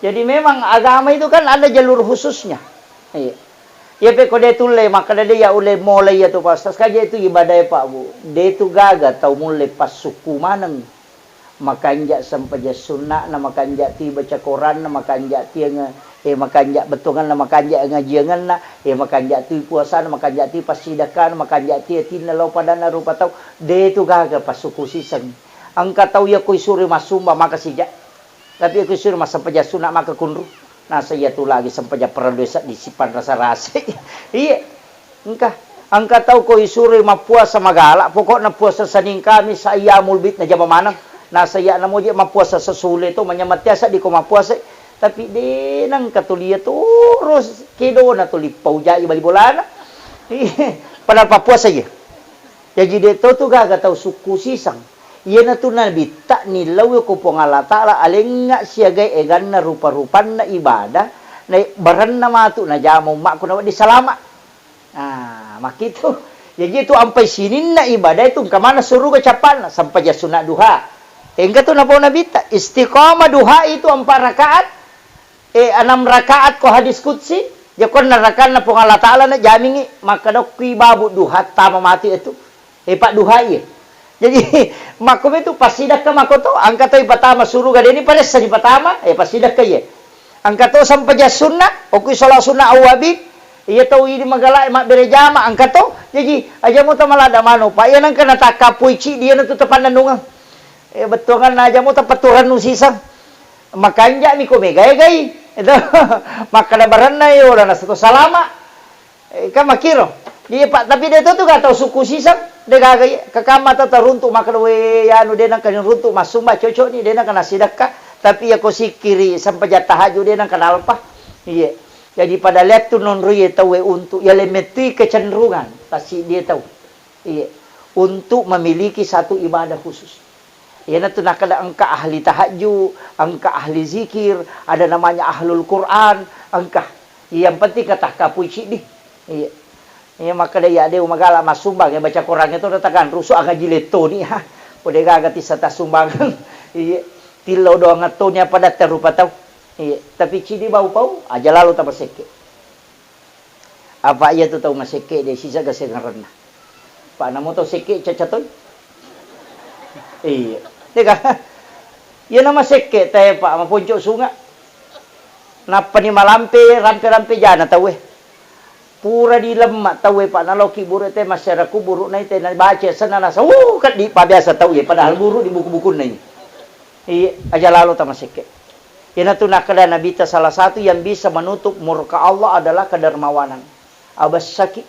Jadi memang agama itu kan ada jalur khususnya. Iya. Iya pe ko de tulle makkeda de ya ulle molai ya tu Pak Ustaz, kaja itu ibadah ya Pak Bu. De tu gaga tau mulle passukku maneng. Makanja sempajang sunna'na, makanja tu baca Quranna, makanja tu nge-, eh, makanja bettuanganna, makanja ngajianganna, eh, makanja tu puasana, makanja tu passidakkana, makanja tu atinna lao padanna rupa tau. De tu gaga passukku siseng. Engka tau iya ko isuro massumba maka sija. Tapi ko isuro massempajang sunna maka kunru. Nasa iya tu lagi sempajang parellu seddi sipan rasa-rasa. Iya. Engka. Engka tau ko isuro mappuasa magala, pokokna puasa Senin Kamis ayyamul bid najama maneng. Nasa iya namoje mappuasa sesule to manyameng tiasa di ko mappuasa. Tapi de nengka tu lia terus kedona tu lippau jai bali bolana. Iya. Padahal pappuasa iya. Jaji de to tu gaga tau sukku siseng. Iyanatu Nabitta nillau ko Puang Allah Taala alengnga siagai eganna rupa-rupanna ibadah, na barenna matu najama ummakku nawedding salama. Ah, makkitu. Jaji tu ampai sininna ibadah itu engka maneng suruga cappanna, sempajang sunna duha. Engka tu napau Nabitta, istiqamah duha itu empat rakaat, eh, enam rakaat ko hadis qudsi, jakonna rakanna Puang Allah Taala na jamingi, makkadokki babu duha tama mati itu. Eh, padduhai. Jadi, makko metu passidakka makko to, engka to ipatama suruga, deni paressa dipatama, eh, passidakka iye. Engka to sempajang sunna, okui sholat sunna awwabin, iya tau idi magala mabbere jama, engka to. Jadi, aja muta malada manu, pa iya nengka natakkapui ciddi, iya natu tapannennungeng. Eh, bettuanganna aja muta paturannu siseng. Makanja mi ko megai-gai. Itu, makkada barenna, eh, ora nasato salama. Eh, kan makkiro. Di, Pak, tapi de to tu ga tau sukku siseng, de gaga iya. Kakamma tau taruntu makkeda, "We, anu, de nengka runtu massumba, cocok ni, de nengka nasidakka." Tapi iya ko sikkiri, sempajang tahajud, de nengka nalpa. Iya. Jadi pada lettu nonroi tauwe untu, iya lemettui kecenderungan, tassiddi tau. Iya. Untuk memiliki satu ibadah khusus. Iyanatu nakkeda engka ahli tahajud, engka ahli zikir, ada namanya ahlul Quran, engka. Yang penting katakkapui ciddi. Iya. Iya, makkeda iya de magala massumbang, iya baca Quran itu datang rusu aga jilettoni, ha. Ko de gaga tissa tassumbangeng. Iya. Tillau doang attoni apa datta rupa tau. Iya. Tapi ciddi bau pau, aja lalo tapasekke. Apa iya tu tau masekke de sisa gasengerenna. Pak namo tau sekke caca toi. Iya. Tega. Iya nama sekke te Pak maponco sunga. Nappani malampe rampe-rampe jana tauwe. Pura dilemma tauwe Pak naloki buru te masyarakat buru nai te nabaca sana nasa. Uh, kan di pabiasa tau ya padahal buru di buku-bukunna ini. Iya, aja lalo tamasekke. Iyanatu nakkeda Nabitta salah satu yang bisa menutup murka Allah adalah kedermawanan. Abessaki,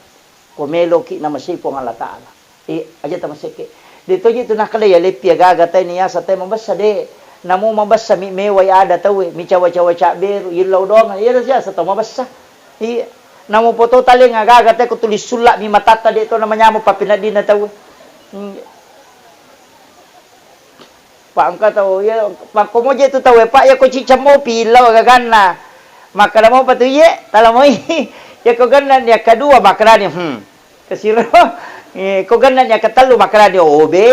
ko meloki namasei Puang Allah Ta'ala. Eh, aja tamasekke. De toji tu nakkeda ya leppi agaga tai niasa tai mabessa de. Namo mabessa mi mewai ada tauwe, mi cawa-cawa cabberu, yillau doang, iya siasa tau mabessa. Iya. Namo poto taleng agaga tai ko tulis sulla mi matatta de to namanyamo pappeneddinna tauwe. Hmm. Pak engka tau, iya, makko moje tu tauwe, Pak, iya ko cicca mopi, lao gaganna. Makkeda mopa tu, iye, tala moi. Iya ko genna ni yang kedua, makkedani, hmm. Kesiro, eh, ko genna ni yang ketellu, makkedani, obe.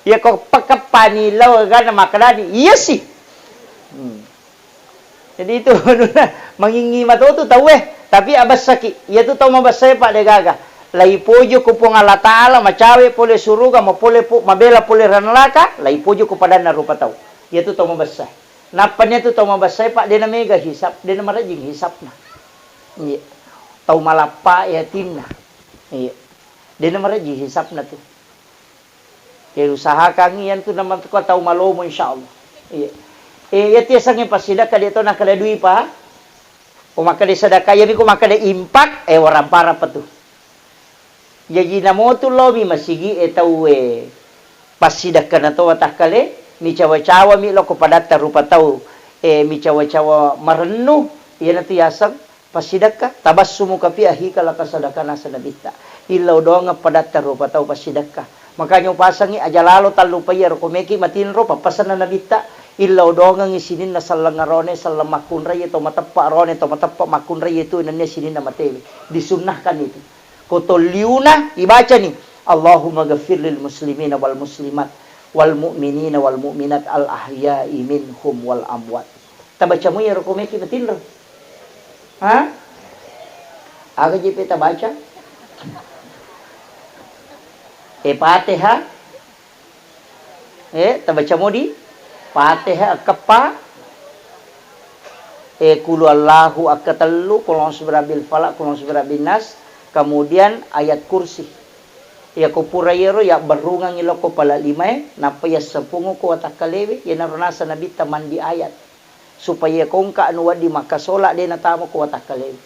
Iya ko pekeppani, lao gaganna, makkedani, iya sih. Hmm. Jadi itu anunna, mangingi matotu tauwe, tapi abessaki. Iyatu tau mabessae, Pak, degaga. Laipoji ko Puang Allah Ta'ala, macawe pole suruga, mapole pu-, mabela pole ranalaka, laipoji ko padanna rupa tau. Iyatu tau mabessae. Nappa niatu tau mabessae, Pak, dena mega hisab, dena marajing hisabna. Iya. Tau malappa e atinna. Iya. Dena marajing hisabna tu. Ya usahakan iyantu namatko tau malomo insyaallah. Iya. Eh, iya tiasangnge passidakka de to nakkeda dui pa. Ko makkeda sedekah, iyami ko makkeda impak, eh, warang parappa tu. Jaji namotu lomi masigi e tauwe passidakka na to watakkale, micawa-cawa mi loko padatta rupa tau, eh, micawa-cawa marennu, iyanatu yaseng Passidekka, tabassumuka fi akhika, laka sadaka naseng Nabitta. Illau doangeng padatta rupa tau passidekka. Makanya upasengngi aja lalo tallupai iyaro ko meki matinro, pappasenna Nabitta, illau doangengngi sininna selleng arone, selleng makkunraie, to mateppa arone, to mateppa makkunraie tu nennia sininna matewe. Disunnahkan itu. Ko tolliuna ibacani, Allahumma ghafir lil muslimina wal muslimat, wal mu'minina wal mu'minat, al ahya'i minhum wal amwat. Tabaca moi iyaro ko meki matinro. Ha? Aga jepe tabaca? Eh, Fatihah. Eh, tabaca modi? Fatihah, akkeppa. Eh, kulu Allahu akkatellu, kulu a'udzu birabbil falaq, kulu a'udzu birabbin nas. Kemudian ayat kursi. Iya ko pura iyaro, yabberrungengngi lokko pala limae, nappa yasseppungo ko watakkalewe, iyanaro naseng Nabitta mandi ayat. Supaya ko engka anu wedding makkasola de natama ko watakkalewe.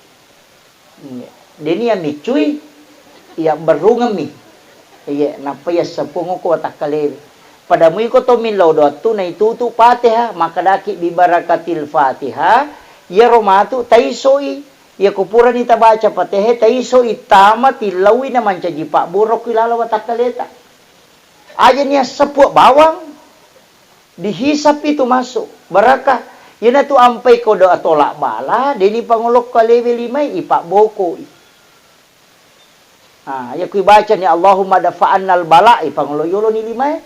Iya. Deni iya miccui, iya berrungemmi. Iya, nappa iya seppuang ko watakkalewe. Pada mui ko to millau doattu naitutu Fatihah, makkedaki bi barakatil Fatihah, iyaro matu taisoi. Iya ko purani tabaca Fatihah, taisoi tama tillaui na mancaji pabbura ko ilala watakkaleta. Aja nia seppuang bawang. Dihisap itu masuk, barakah. Iyanatu ampai ko doa tolak bala, deni pangolokko alewe limae, ipabbokoi. Ah, iya kui baca ni, Allahumma dafa'annal bala, ipangolo yolo ni limae.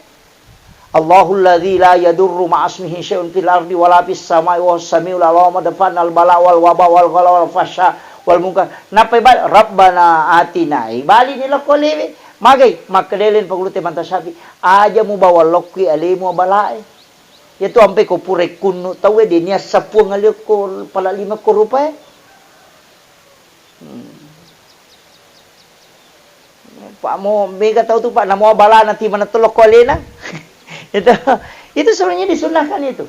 Allahul ladzi la yadurru ma'asmihi syai'un fil ardi wala fis sama'i wa huwas samiul alim. Allahumma dafa'annal bala wal waba wal ghala wal fahsya wal munkar. Nappai bal-, Rabbana atina. Ibali ni lokko alewe. Magai, makkedai le pangulute manta Syafi'i, aja mubawa lokkoi alemu abalae. Iyatu ampe ko purai kunnu tauwe de nia seppuang alekko pala lima ko rupae. Hmm. Pak mo mega tau tu Pak namo abalana ti mana tolokko alena. Itu, itu sebenarnya disunahkan itu.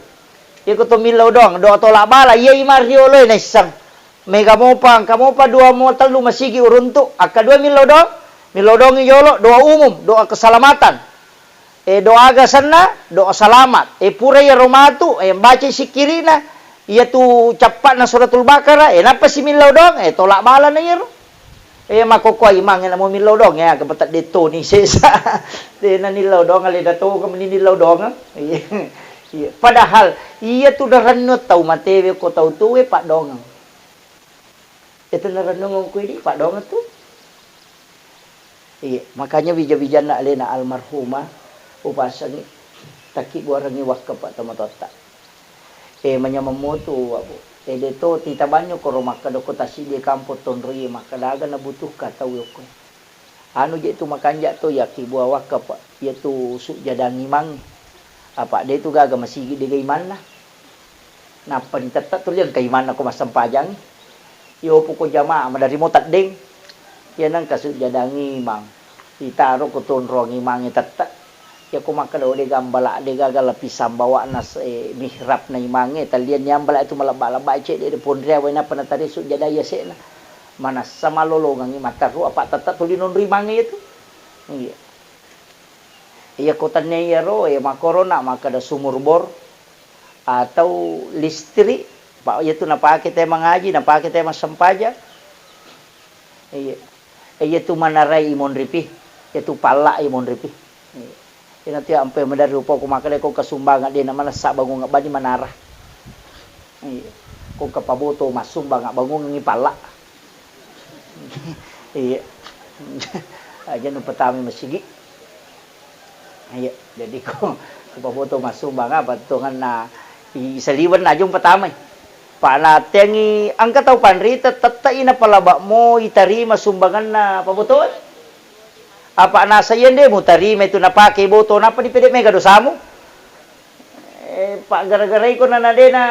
Iko to millau doang, doa tolak bala, iya ima riolo naisseng. Mega mopa, engka mopa dua mo tellu masigi uruntu, akka dua millau doang, millau doang yolo, doa umum, doa keselamatan. Eh, doa aga senna, doa selamat. Eh, pura iyaro matu, eh, baca sikkirina, iyatu cappa'na suratul Baqarah, eh, nappa si millau doang, eh, tolak balana iyaro. Eh, makkokkoe imang, eh, namo millau doang, eh, aga patedde toni sesa. De na nillau doang, ale dato, kemeni nillau doang. Iya. Iya. Padahal, iyatu narennu tau matewe ko tau tuwe, paddoangeng. Itu narennungeng ku idi, paddoangeng tu. Iya, makanya bija-bijanna alena almarhumah, upasengi, takki buarengi wakka pa tomatoatta. Eh, manyameng motu, Abu. Ede to titabanyo koro makkeda ko tasiddi kampong tonroie makkeda aga nabutuhka tau yokko. Anu je tu makanja to yakki buah wakka pa, iyatu sujjadang imangnge. Apa de tu gaga masigi dega imanna. Nappa ditette tuli engka imanna ko massempajang. Iyo poko jamaah maderri mo teddeng. Iya nengka sujjadang imang. Ditaro ko tonrong imangnge tette. Iyako makkeda, "Oh, de gambala, de gaga lapisan bawa'na se-, mihrabna imangnge, tallianni ambala itu malebba-lebba cedde de ponria wae nappa natari sujjada yase'na." Manassa malolongengngi matteru apa tette tuli nonro imangnge itu. Iya. Iyako tennia iyaro, iya makkorona makkeda sumur bor atau listrik, pa-, iyatu napake te mangaji, napake te massempajang. Iya. Eh, iyatu manarai imonripi, iyatu palla imonripi. Iya. Ina tu ampe maderri upoko makkeda ko kasumbangan de na manessa bangunga bani manara. Iya. Ko kapaboto massumbang bangungi palla. Iya. Aja nu pertama masigi. Iya, jadi ko, ko paboto massumbang apa tongenna i saliwenna aja umpatamai. Pa nateangi engka tau panrita tette'i napalaba'mo itarima sumbanganna pabotoe. Apa nasa iya nde mutarima itu napake boto nappa dipede mega dosamu. Eh, pa gara-gara iko na, na dena,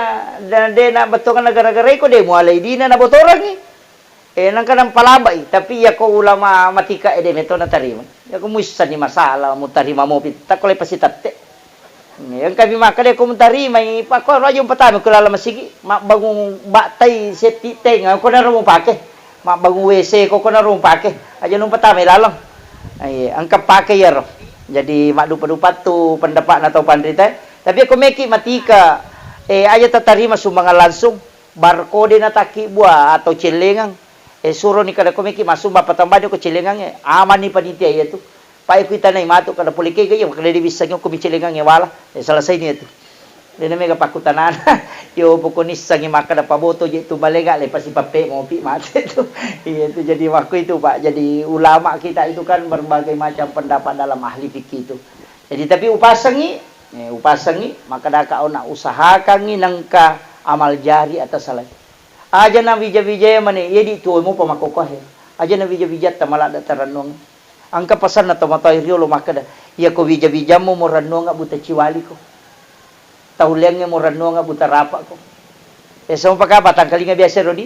na dena bettonganna gara-gara iko de mualai dina nabotorangi. Eh, nengka nampalabai, tapi iyako ulama matika ede meto natarima. Iyako muissenni masalah, mutarima mopi, takko le pasitette. Eh, engka mi makkeda ko mutarimai, pakko ro aja umpatama ko laleng masigi, mabbangung battai setti teng, ko naro mupake. Mabbangung W C ko, ko naro mupake. Aja numpatamai laleng. Eh, engka pake iyaro. Jadi maddupa-dupa tu pendapatna tau panrita. Tapi ko meki matika, eh, aja tatarima sumbangan langsung. Barkode natakki bua atau cellengang, eh, suroni kada ko meki massumbang patambani ko cellengangnge, amanni panitia iyatu. Pae kuitanai matu kada pole kega iya, makada de wissengi ko mi cellengangnge wala, eh, selesai ni iyatu. Dena mega pakkutanana, yo poko nissengi makkada paboto je tu balega le pasi pappe mopi mate tu. Iya tu jadi waktu itu, Pak, jadi ulama kita itu kan berbagai macam pendapat dalam ahli fikih itu. Jadi, tapi upasengngi, eh, upasengngi, makkadaka ona usahakangngi nengka amal jari atasalai. Aja na wija-wijaya mane, iya di tuo mopa makkokkohe. Aja na wija-wijatta maladda tarennuang. Engka pasanna tomatoa riolo makkeda, "Iyako wija-wijammu murennuanga buta ciwaliko." Tau leangnge murennuanga buta rapa'ko. Eh, semua pakapa tangkalinga biasa rodi?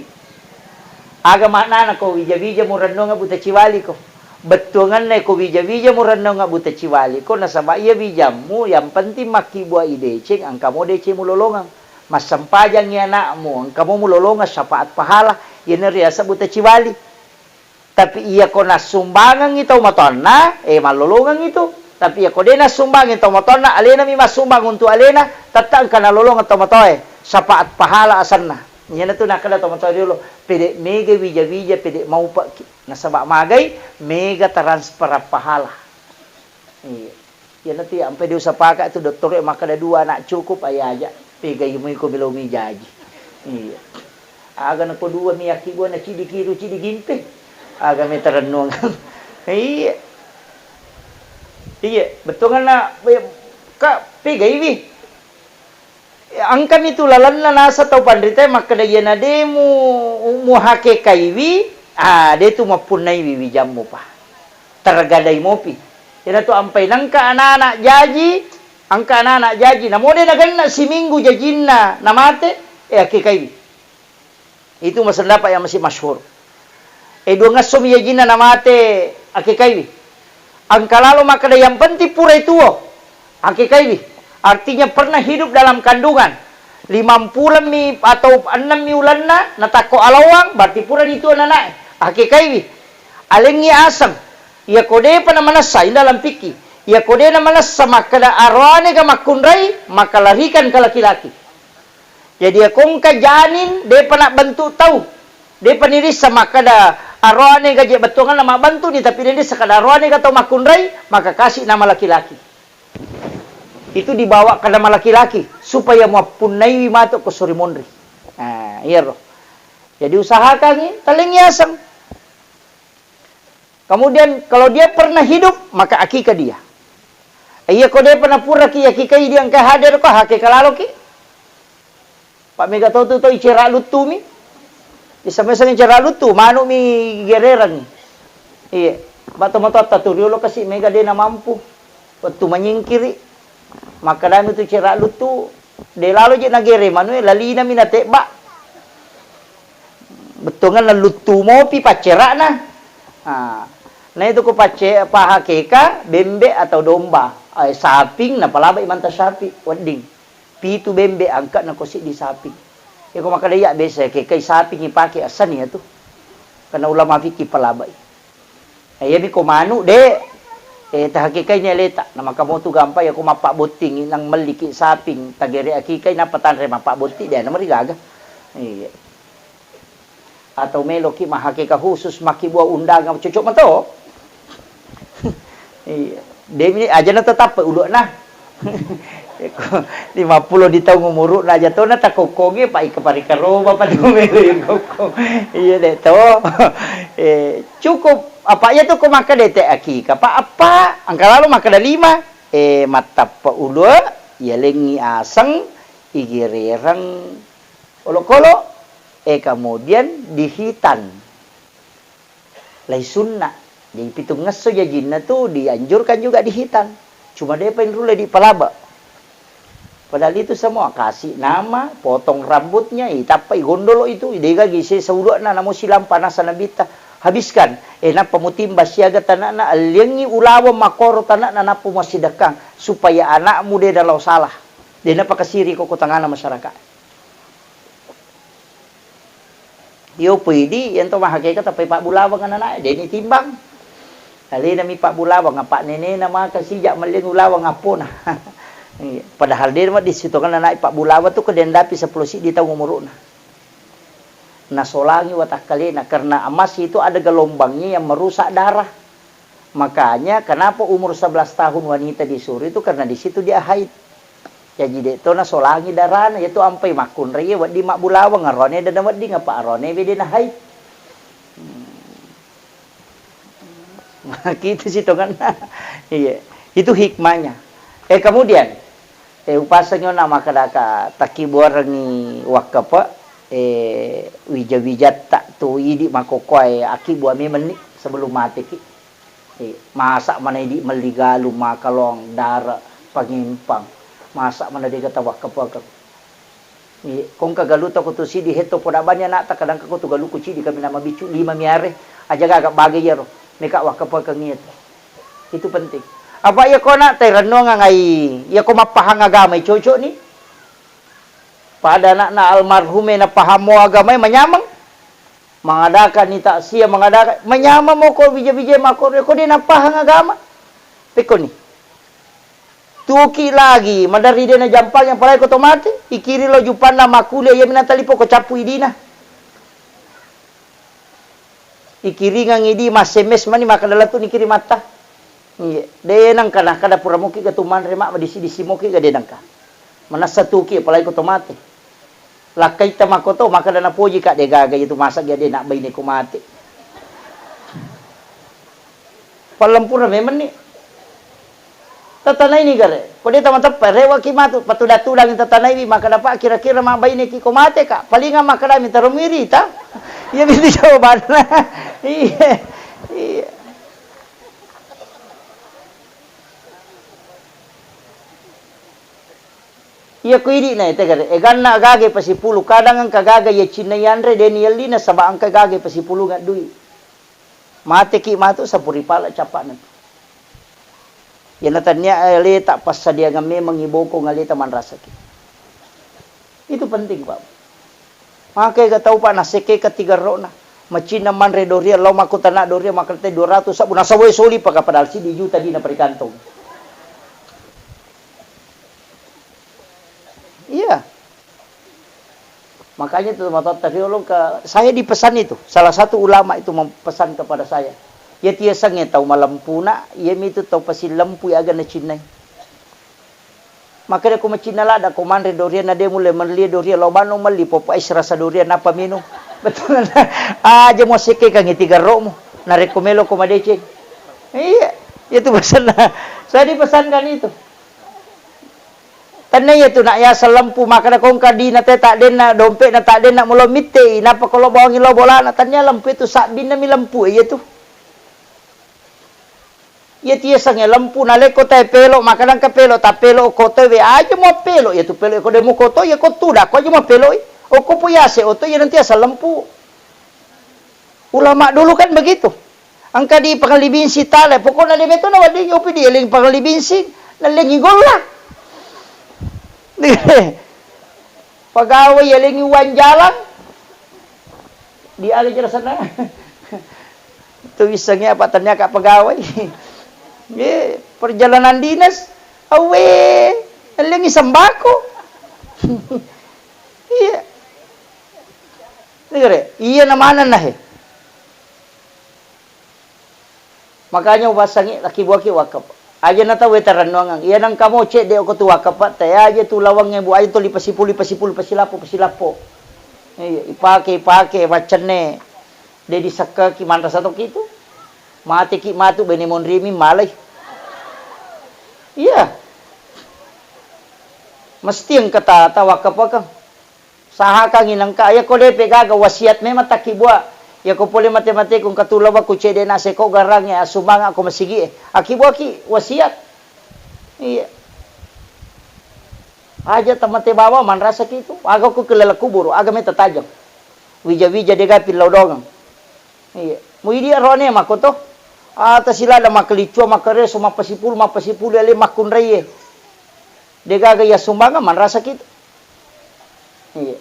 Aga maknana ko wija-wija murennuanga buta ciwaliko? Bettuanganna ko wija-wija murennuanga buta ciwaliko, nasaba iya wijammu yang penting makkibua ideceng, engka mo deceng mulolongang. Massempajangngi anakmu, engka mo mulolongang syafaat pahala, iyana riaseng buta ciwali. Tapi iyako nassumbangengngi tau matoanna, eh, mallolongengngi tu. Tapi iyako de nassumbangengngi tau matoanna, alenami massumbang untu alena, tette engka nalolongeng tau matoae, syafaat pahala asenna. Iyanatu nakkeda tau matoa riolo, pede mega wija-wija, pede maupekki. Nasaba magai, mega transferan pahala. Iya. Iyanatu iya, ampe diusapaka tu dottoroe makkeda dua anak cukup, aja aja. Pegai mui ko melo mi jaji. Iya. Aga nako dua mi yakkibua na cidi kiru, cidi gimpe. Aga me tarennuang. Iya. Iya, bettuanna, ka pegaiwi. Engkami tu lalenna nasa tau panritae makkeda, "Iyana de mu, muhakekaiwi, ah, de tu mappunnaiwi wijammu pa. Tergadai mopi." Iyana tu ampai nengka anak-anak jaji, engka anak-anak jaji, namo de nagenna siminggu jajinna namate, eh, akekaiwi. Itu masendapat yang masih masyhur. Eh, duangesso mi jajinna namate akekaiwi. Engka lalo makkeda yang penting purai tuo akekaiwi. Artinya pernah hidup dalam kandungan. Limampulemmi atau ennemmi ulenna natakko alawang, berarti purani tuo nanae akekaiwi. Alengngi aseng. Iyako depa namanessa, ini dalam fikih. Iyako de namanessa makkeda aroane ga makkunrai, maka larikan ke laki-laki. Jadi, iya ko engka janin, depa nabbentuk tau. Depa nirissa makkeda aroane ga je bettuanganna mabbentuk ni, tapi de nirissa kada aroane ga tau makkunrai, maka kasih nama laki-laki. Itu dibawa ke nama laki-laki, supaya muappunnaiwi matu ko suri monri. Nah, iyaro. Jadi, usahakangi, talengngi aseng. Kemudian kalau dia pernah hidup, maka akikah dia. Iya ko depa napuraki akikai dia engka hadir ko, hakika laloki. Pa mega to tu to icera luttu mi. Iseng-iseng icera luttu, manu mi gerereng. Iya, ba to matoatta tu riolo kasi mega de na mampu. Wettu manyingkiri. Makkedami tu cera luttu, de lalo je nagere manue, lalina mi natebba. Bettuanna luttu mopi paccerana. Ah, na itu ko pacce-, pahakeka bembe atau domba, eh, saping napalabai manta sapi, wedding. Pitu bembe angka na ko siddi saping. Iko makkeda iya biasa kekai saping ipake assani ya tu. Karena ulama fikih palabai. Eh, iyami ko manu de, eh, tahakekai ni aleta. Na maka motu gampang ya ko mappabbotting nang melliki saping tagere akikai nappa tanre mappabbotting de na marigaga. Iya. Atau meloki mahakeka khusus makkibua undangan, cocok mato. Iya. Demi aja na tetap ulu'na. Eko, lima puluh di taung umuru'na aja to na takokkongi, pa ika parikaroba pa tu melo kokkong. Iya de to. Eh, cukup apa iya tu ko makkeda te akika, pa apa? Engka lalo makkeda lima. Eh, mattappa ulu, yalengi aseng, igerereng olokolo, eh, kemudian dihitan. Lai sunna. Jadi pitungngesso jajinna tu dianjurkan juga dihitan. Cuma depa inrulle dipalaba. Padahal itu semua kasih nama, potong rambutnya, itappai gondolo itu, idega gise saulu'na namo silang panasa nabitta. Habiskan. Eh, nappa mutimba siaga tanakna, alliangi ulaweng makoro tanakna nappa muassidekkang supaya anakmu de dalau salah. De napakasiri ko tangana masyarakat. Iyo pui di, iyento mahakeka tappai pabbulawang ananae, deni timbang. Alenami pabbulawang, apa nenena maka sijak melling ulawang appona. Iya, padahal de ma disitongan ananae pabbulawang tu ko dendapi seppulo siddi taung umuruna. Nasolangi watakkalena, karena emas itu ada gelombangnya yang merusak darah. Makanya kenapa umur sebelas tahun wanita disuruh itu karena di situ dia haid. Jaji de to nasolangi darana, yatu ampai makkunrai wedding mabbulawang, arone dena wedding apa arone bede na haid. Hmm. Gitu sih tongenna. Iya, itu hikmahnya. Eh, kemudian, eh, upasengngi na makkedaka takkibuarengngi wakkepe, eh, wija-wijatta tu idi makokkoe akibua memenni sebelum mateki. Eh, masa mana idi melli galung, makalong, dare, pangempang. Masa mana dega tawakkepekeng. Iya, kongka galuta ko tu sidi hetto poda bani anakta, kadang ko tu galuku cidi kami nama biccu lima miare, aja gaga bage iyaro, meka wakkapakeng iya tu. Itu penting. Apa iya ko anakta rennuang ngai, iya ko mappahang agama cocok ni. Pada anakna almarhume napahamo agama manyameng. Mengadakan ni taksia, mengadakan, manyameng mo ko bija-bija mako ko de napahang agama. Pekko ni. Tuki lagi, maderri de najampang yang palai ko to mate, ikiri lo jupanna makkuliah, iya minang talipo ko cappu idina. Ikiringang idi mas-S M S mani makkeda lettu nikiri matta. Iya, de nengka nakkeda pura moki ga tu manre ma, madisi-disi moki ga de nengka. Manessa tuki apalagi ko to mate. Lakkaitta makkoto, makkeda napoji ka de gaga itu masa ga de nak baine ko mate. Pallempura memang ni. Tatanai ni gare. Ko de tama teppa, rewaki matu, patuda-tudangi tatanaiwi, makkeda pa kira-kira mabbaineki ko mate ka. Palinga makkeda mi taro mirita. Iya bitu jawabanna. Iya. Iya. Iya ko idi na ete gare. Eganna gaga pasipulu, kadang engka gaga iya cinna yanre de ni yelli nasaba engka gaga pasipulunga dui. Mateki matu sapuri pala cappa'na tu. Iyana tania aleta passadiangan memang iboko ngaleta manrasaki. Itu penting, Pak. Maka ega tau, Pak, nasekke ketiga rokna. Macinna manre doria, lao makko tanah doria, makkeda dua ratus sabbu, nasawai soli paka padahal siddi juta dina perikantong. Iya. Makanya itu matoatta riolo ke, saya dipesan itu, salah satu ulama itu mempesan kepada saya. Ya tiasangnge tau malempuna, iya mitu tau pasilempui aga nacinnai. Makanya ko macinna ladda ko manre dorian na de mulle melli dorian lao bano melli popo es rasa dorian napa minum. Betul. Aja mo sekke kangi tiga rokmu. Narekko melo ko madeceng. Iya, itu pesanna. Saya dipesankan itu. Enna iya tu nak yaseng lempu, makkeda ko engka dina te taddenna, dompe'na taddenna, mulo mittei, nappa ko lo bawangi lo bolana, tania lempu itu sabbinna mi lempu iya tu. Iya tu yasengnge lempu, nalekko tae pelo, makkeda engka pelo, tapelo ko toe we aja mo pelo, iya tu pelo ko de muko to, iya ko tuda ko aja mo peloi. Okko po yase oto, iya nanti yaseng lempu. Ulama dulu kan begitu. Engka di Pangalli Binsing tale, pokokna de meto nawedding, opi di eling Pangalli Binsing, nallengi golla. Pegawai elengi uang jalan, di ale jelasanna. Tu wissengnge apa tania ka pegawai. Ye, perjalanan dinas, awe, elengi sembako. Iya. Negere, iya na manenna he. Makanya ubasangi laki buaki wakaf. Aja na tau tarennuangang. Iya nang kamo cedde ko tu wakaf ta, ya aja tu lawangnge bu, aja tu lipasipulu, lipasipulu, pasilappo, pasilappo. Iya, ipake, ipake, maccenne. De disekkaki manrasa toki tu. Mateki matu bene monrimi malai. Iya. Mesti engka ta, tawakafakang. Sahakangngi nengka, iya ko depe gaga wasiat memang takkibua. Iya ko pole mate-mateku engka tu lawa ku cedde na seko garangnge assumbangako masigie. Akkibuaki wasiat. Iya. Aja tamate bawa manrasaki tu. Aga ku kelala kuburu, aga meta tajang. Wija-wija dega pillau dongeng. Iya. Muidi arone mako to. Ah, tasilada makkelicua, makkareso, mappasipulu, mappasipulu ale makkunraie. Degaga iya sumbangeng manrasaki tu. Iya.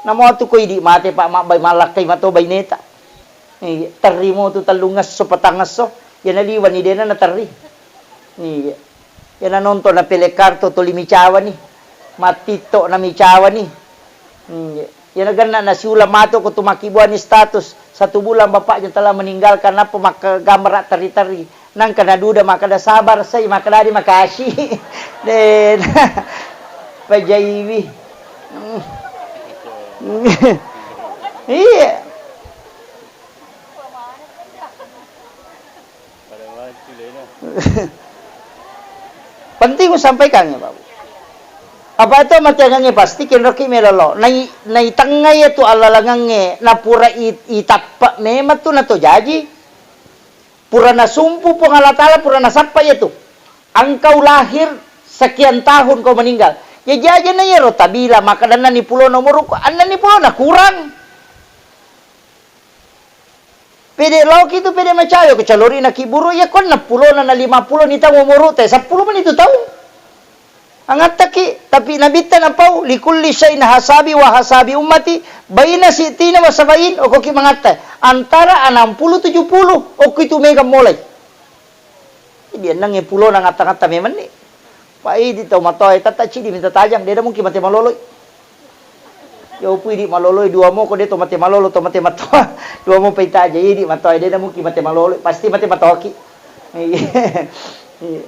Namo tu ko idi mate, Pak, mabbai mallakkai mato baineta. Iya, terrimo tu tellungesso, patangesso, iya naliwani dena naterri. Iya. Iya nanonton na pele kartu tuli micawani. Mattitto na micawani. Iya. Iya nagenna nasiulang mato ko tu makkibuani status. Satu bulan bapaknya telah meninggalkan, nappa makkagambara terri-terri. Nangka naduda makkeda, "Sabar, sai," makkeda, "Di makasi." De, pajaiwi. Iya. Penting usampaikan ya, Pak. Apa itu matiangangnge pasti kenroki melolo. Nai, naitengngai itu allalangangnge, napura i, itappa memang tu nato jaji. Pura nasumpu Puang Allah Ta'ala, pura nasappa iya tu. Engkau lahir sekian tahun, kau meninggal. Ya, jaji na iyaro tabila, maka ennenni pulona umurukku, ennenni pulona kurang. Pede laoki tu, pede macawe, ko calori na kiburu, iya ko enneng pulona na lima pulo ni taung umurutta, seppulo mani tu taung. Angattaki, tapi Nabitta napau, "Likulli syai'in hasabi wa hasabi ummati, baina sitina wa sabain," okoki mangatta. Antara enam puluh tujuh puluh, okko itu mega molai. Jadi ennengnge pulona ngatta-ngatta memenni. Pa idi tau matoa, tatta cidi minta tajang, deda mungkin mate maloloi. Ya upu idi maloloi dua mo, ko de to mate malolo, to mate matoa. Dua mo paita aja, idi matoa, deda mungkin mate maloloi, pasti mate matoaki. Iya. Iya.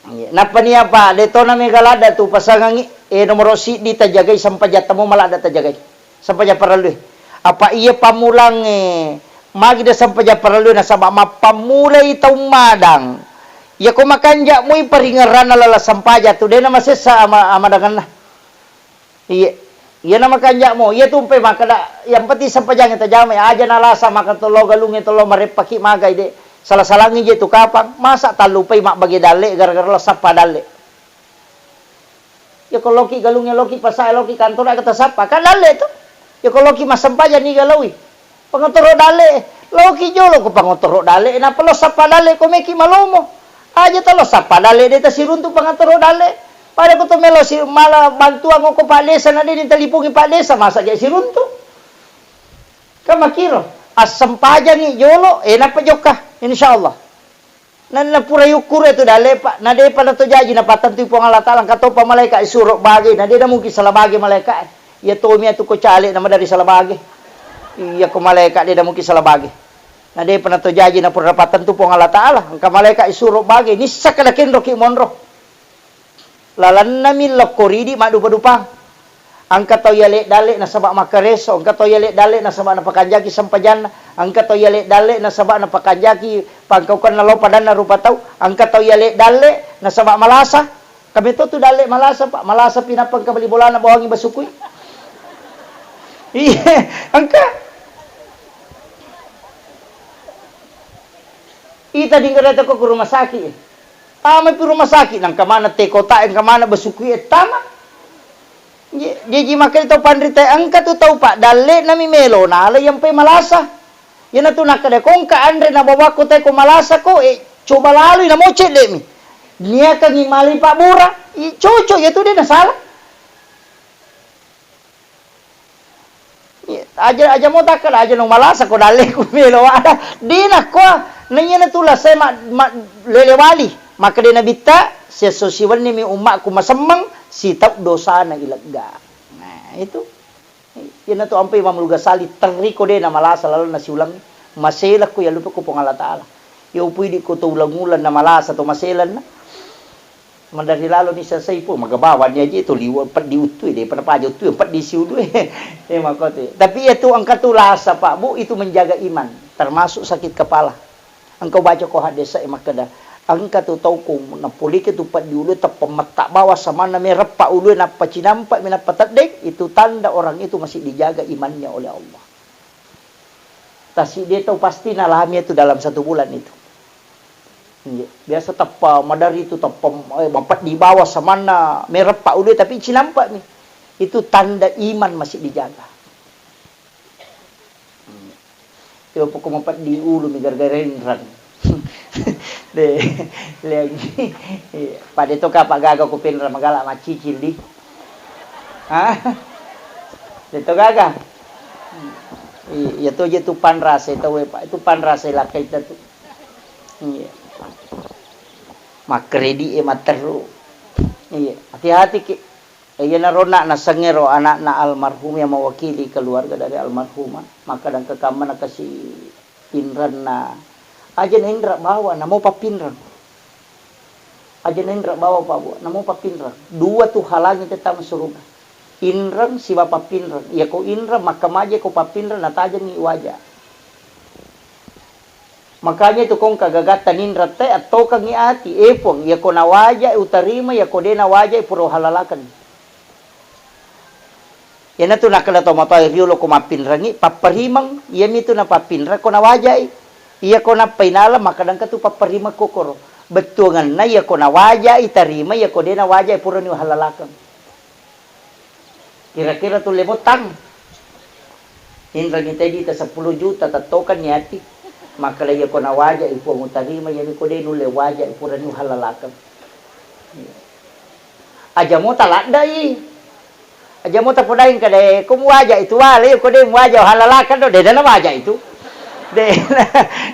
Iya. Nappa ni apa? De tona mega ladda tu pasangangi, eh, nomoro siddi tajagai sempajatta mo maladda tajagai. Sempaja parellue. Apa iya pammulangnge magi de sempaja parellue nasaba mappammulai tau madang. Iya ko makanja mui paringerranna lala sempaja tu de na masessa ama-, amadangenna. Iya. Iyana makanja'mo, iya tumpai makkeda, yang penting sempajangnge tajamai, aja nalasa maka tollo galungnge tollo mareppaki magai de. Sala-salangngi je tu kapang, masa tallupai mabbage dalle gara-gara lo sappa dalle. Ya ko loki galungnge, loki pasae, loki kantor aga tasappa, kan dalle tu. Ya ko loki massempajang niga laui. Pangotoro dalle, laoki jolo ko pangotoro dalle, nappa lo sappa dalle ko meki malomo. Aja talo sappa dalle de tasiruntu pangotoro dalle. Pada ko to melo si mala bantuang ko Pak Desa na de ni talipungi Pak Desa, masa ja siruntu. Kan makiro, assempajangi jolo, eh, nappa jokka, insyaallah. Nanna pura yukkuru tu dalle, Pak. Na depa na to jaji napattentui Puang Allah Taala, engka topa malaika isuro bage, na de na mungkin salah bage malaika. Iya tomi atu ko cale na madari salah bage. Iya ko malaika de na mungkin salah bage. Na depa na to jaji na pura napattentu Puang Allah Taala, engka malaika isuro bage, nissaka na kenroki monro. Lalennami lokko ridi maddupa-dupang. Engka tau yale dalle nasaba makkareso, engka tau yale dalle nasaba napakanjaki sempajanna, engka tau yale dalle nasaba napakanjaki pangkaukenna lao padanna rupa tau, engka tau yale dalle nasaba malasa. Kami to tu dalle malasa, Pak. Malasa pinappa engka bali bolana bawangi basukui. Iya, engka. Ita dinggereta ko ke rumah sakit. Tama pi rumah sakit, nangka mana te kota, engka mana basukui e tama. Ye, jaji makkeda tau panrita, engka tu tau paddalle nami melo nala yampe malasa. Iyanatu nakkeda ko engka anre nabawakko te ko malasa ko, eh, coba lalui namo cedde'mi. Niakangi mali pabbura, i, cocok iyatu de nasala. Iya, aja, aja mo takkeda, aja no malasa ko dalleku melo ada. De nakkoa, na iyanatu lasai ma, ma, lele wali. Makkeda Nabitta, siesso siwennimi ummakku masemmeng, sitau dosana ilegga. Nah, itu. Iyanatu ampai Imam Al-Ghazali, terriko de na malasa lalenna siulang, maselakko yallupe ko Puang Allah Taala. Iya upui di ko to ulang-ulang na malasa to maselanna. Maderri lalo ni sesai pun, magabawa ni aja itu liwa peddi uttui, de pada paja uttui, peddi siulu. Eh, makkotu. Tapi iyatu engka tu lasa, Pak Bu, itu menjaga iman, termasuk sakit kepala. Engka ubaca ko hadis e makkeda, engka tu tau ko napolike tu peddi ulue teppa metta bawa samanna mereppa ulue nappa cinampa mi nappa teddeng, itu tanda orang itu masih dijaga imannya oleh Allah. Tasi de tau pasti nalami itu dalam satu bulan itu. Iya, biasa teppa madari tu teppa, eh, mapeddi bawa samanna mereppa ulue tapi cinampa mi. Itu tanda iman masih dijaga. Hmm. Coba poko mapeddi ulu mi gara-gara enreng. De, lagi. Iya. Pada to kapa gaga ko penreng magala macicil di. Hah? De to gaga. Iya, iya to je tu panrasa tau e, Pak. Itu panrasa lakkai ta tu. Iya. Makkredit e matteru. Iya, hati-hati ki. Iyanaro na nasengngero anakna almarhum yang mewakili keluarga dari almarhumah, maka dan kekamma nakasi pinranna. Aja nainra bawa, namo pappinrang. Aja nainra bawa, Pak Bu, namo pappinrang. Dua tu halangi tetta masuruga. Inrang siba pappinrang. Iyako inrang, makkamaja ko pappinrang, natajengngi waja. Makanya itu kong kagagatta ninra te attokengngi ati, eh Puang, iyako nawaja utarima, iyako de nawaja pura uhalalakenni. Iyanatu nakkeda tomatoa riolo ko mappinrengngi, papparimeng, iyamitu napappinreng ko nawajai. Iyako nappainala, makkeda engka tu papparimeng kokoro. Bettuangenna iyako nawajai tarima, iyako de nawajai purani uhallalakeng. Kira-kira tulle bottang. Inrengngi tedita seppulo juta, tettokenni ati. Makkeda iyako nawaja i Puang utarima, iyami ko de nulle waja i purani uhallalakeng. Aja mo taladdai. Aja mo tapodaing kade ko muwaja itu wale, ko de muwaja uhallalakeng do, dena nawaja itu. Dena,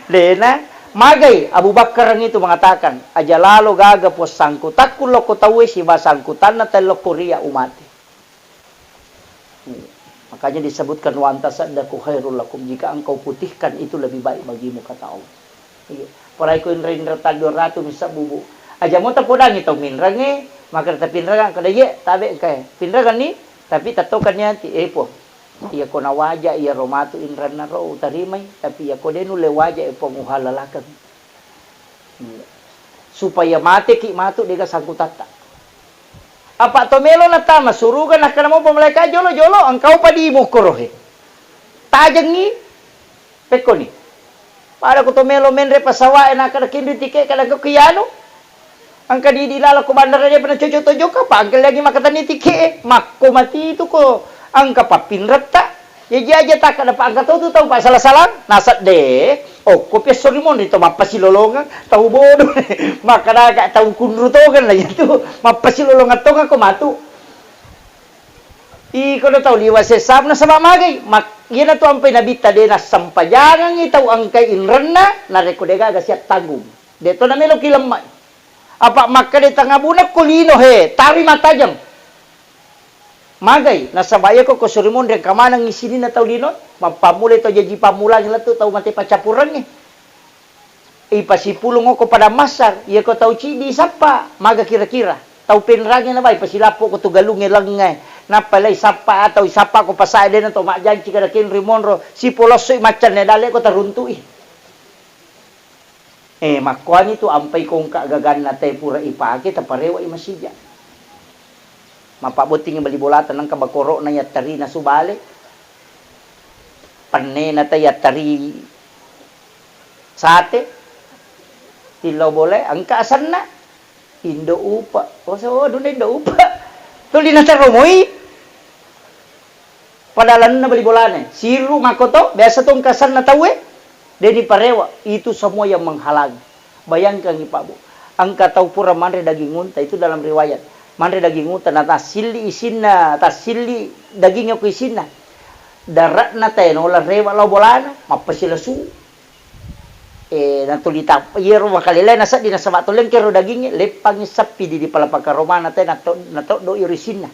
dena. Magai Abu Bakar itu mengatakan, aja lalo gaga puang sangkutakku lokko tauwe siba sangkutanna tellokko ria umate. Iya. Makanya disebutkan, "Wa anta saddaku khairul lakum," jika engkau putihkan itu lebih baik bagimu, kata Allah. Iya. Parai ko inra-inra taddu ratu misabbu, Bu. Aja mo tapodangi tau minrangnge, maka tapinrangang kada ye, tabe engkae. Pinranganni, tapi tattokanni ati, eh, Puang. Iya ko nawaja, iya ro matu inranna ro utarimai, tapi iya ko de nulle waja, eh, Puang, uhallalakeng. Iya. Supaya mateki matu dega sangkutatta. Apa to melo natama suruga nakkeda mopa malaika, "Jolo-jolo, engkau padi mukkoro he." Tajengi pekkoni. Pada ko to melo menre pesawat e nakkeda kinri tike, kada engka kianu. Engka di, di laleng ko bandara de pernah cocok to jokka, pa engka lagi makkatenni tike e. Makko mati itu ko engka pappinretta. Jaji aja takkeda pa engka to tu tau pa sala-salang, nasedde. Okko pi esso ri monri to mappasilolongeng, tau bodo. Makkedaka tau kunru tongeng lah itu. Mappasilolongeng tongeng ko matu. Iko do tau liwa sessa nasaba magai. Mak-, iyana tu ampai nabitta de nassempajangengi tau engkai inrenna, narekko de gaga siap tanggung. De to namelo ki lemmai. Apa makkeda tangabuna ko lino he, tari matajeng. Magai, nasaba iyako ko suri monri engka manengngi sininna tau lino, mappammulai tau jaji pammulangi lettu tau mate paccappurengnge. Ipasipulung okko padang massar, iyako tau ciddi isappa, maga kira-kira. Tau penrangi nabai, pasilappo ko tu galungnge lengnge, nappa lai sappa atau isappa ko pasae dena to majjanci kada kenri monro, sipolossoi maccanne dalle ko taruntu'i. Eh, makkuani tu ampai kongka gaganna tae pura ipake, taparewa i masija. Mappabottingi bali bolata, nengka bakoro'na yattari nasu bale, pennena ta yattari sate, tillau bole, engka asenna, Indo Upa. Oh, so, duna Indo Upa. Tuli nateromoi. Pada lalenna bali bolana, siru makkoto, biasa to engka asenna tauwe, deni parewa, itu semua yang menghalangi. Bayangkangi, Pak Bu, engka tau pura manre daging unta, itu dalam riwayat. Manre daging unta, na tassilli isinna, tassilli dagingnya ku isinna. Dare'na tae nola rewa lao bolana, mappasilasu. Eh, natuli tap-, iyaro makalelena seddi nasaba to lengkero dagingnge, leppangi seppi di, di palapaka romana tae nato-, natoddo iro isinna.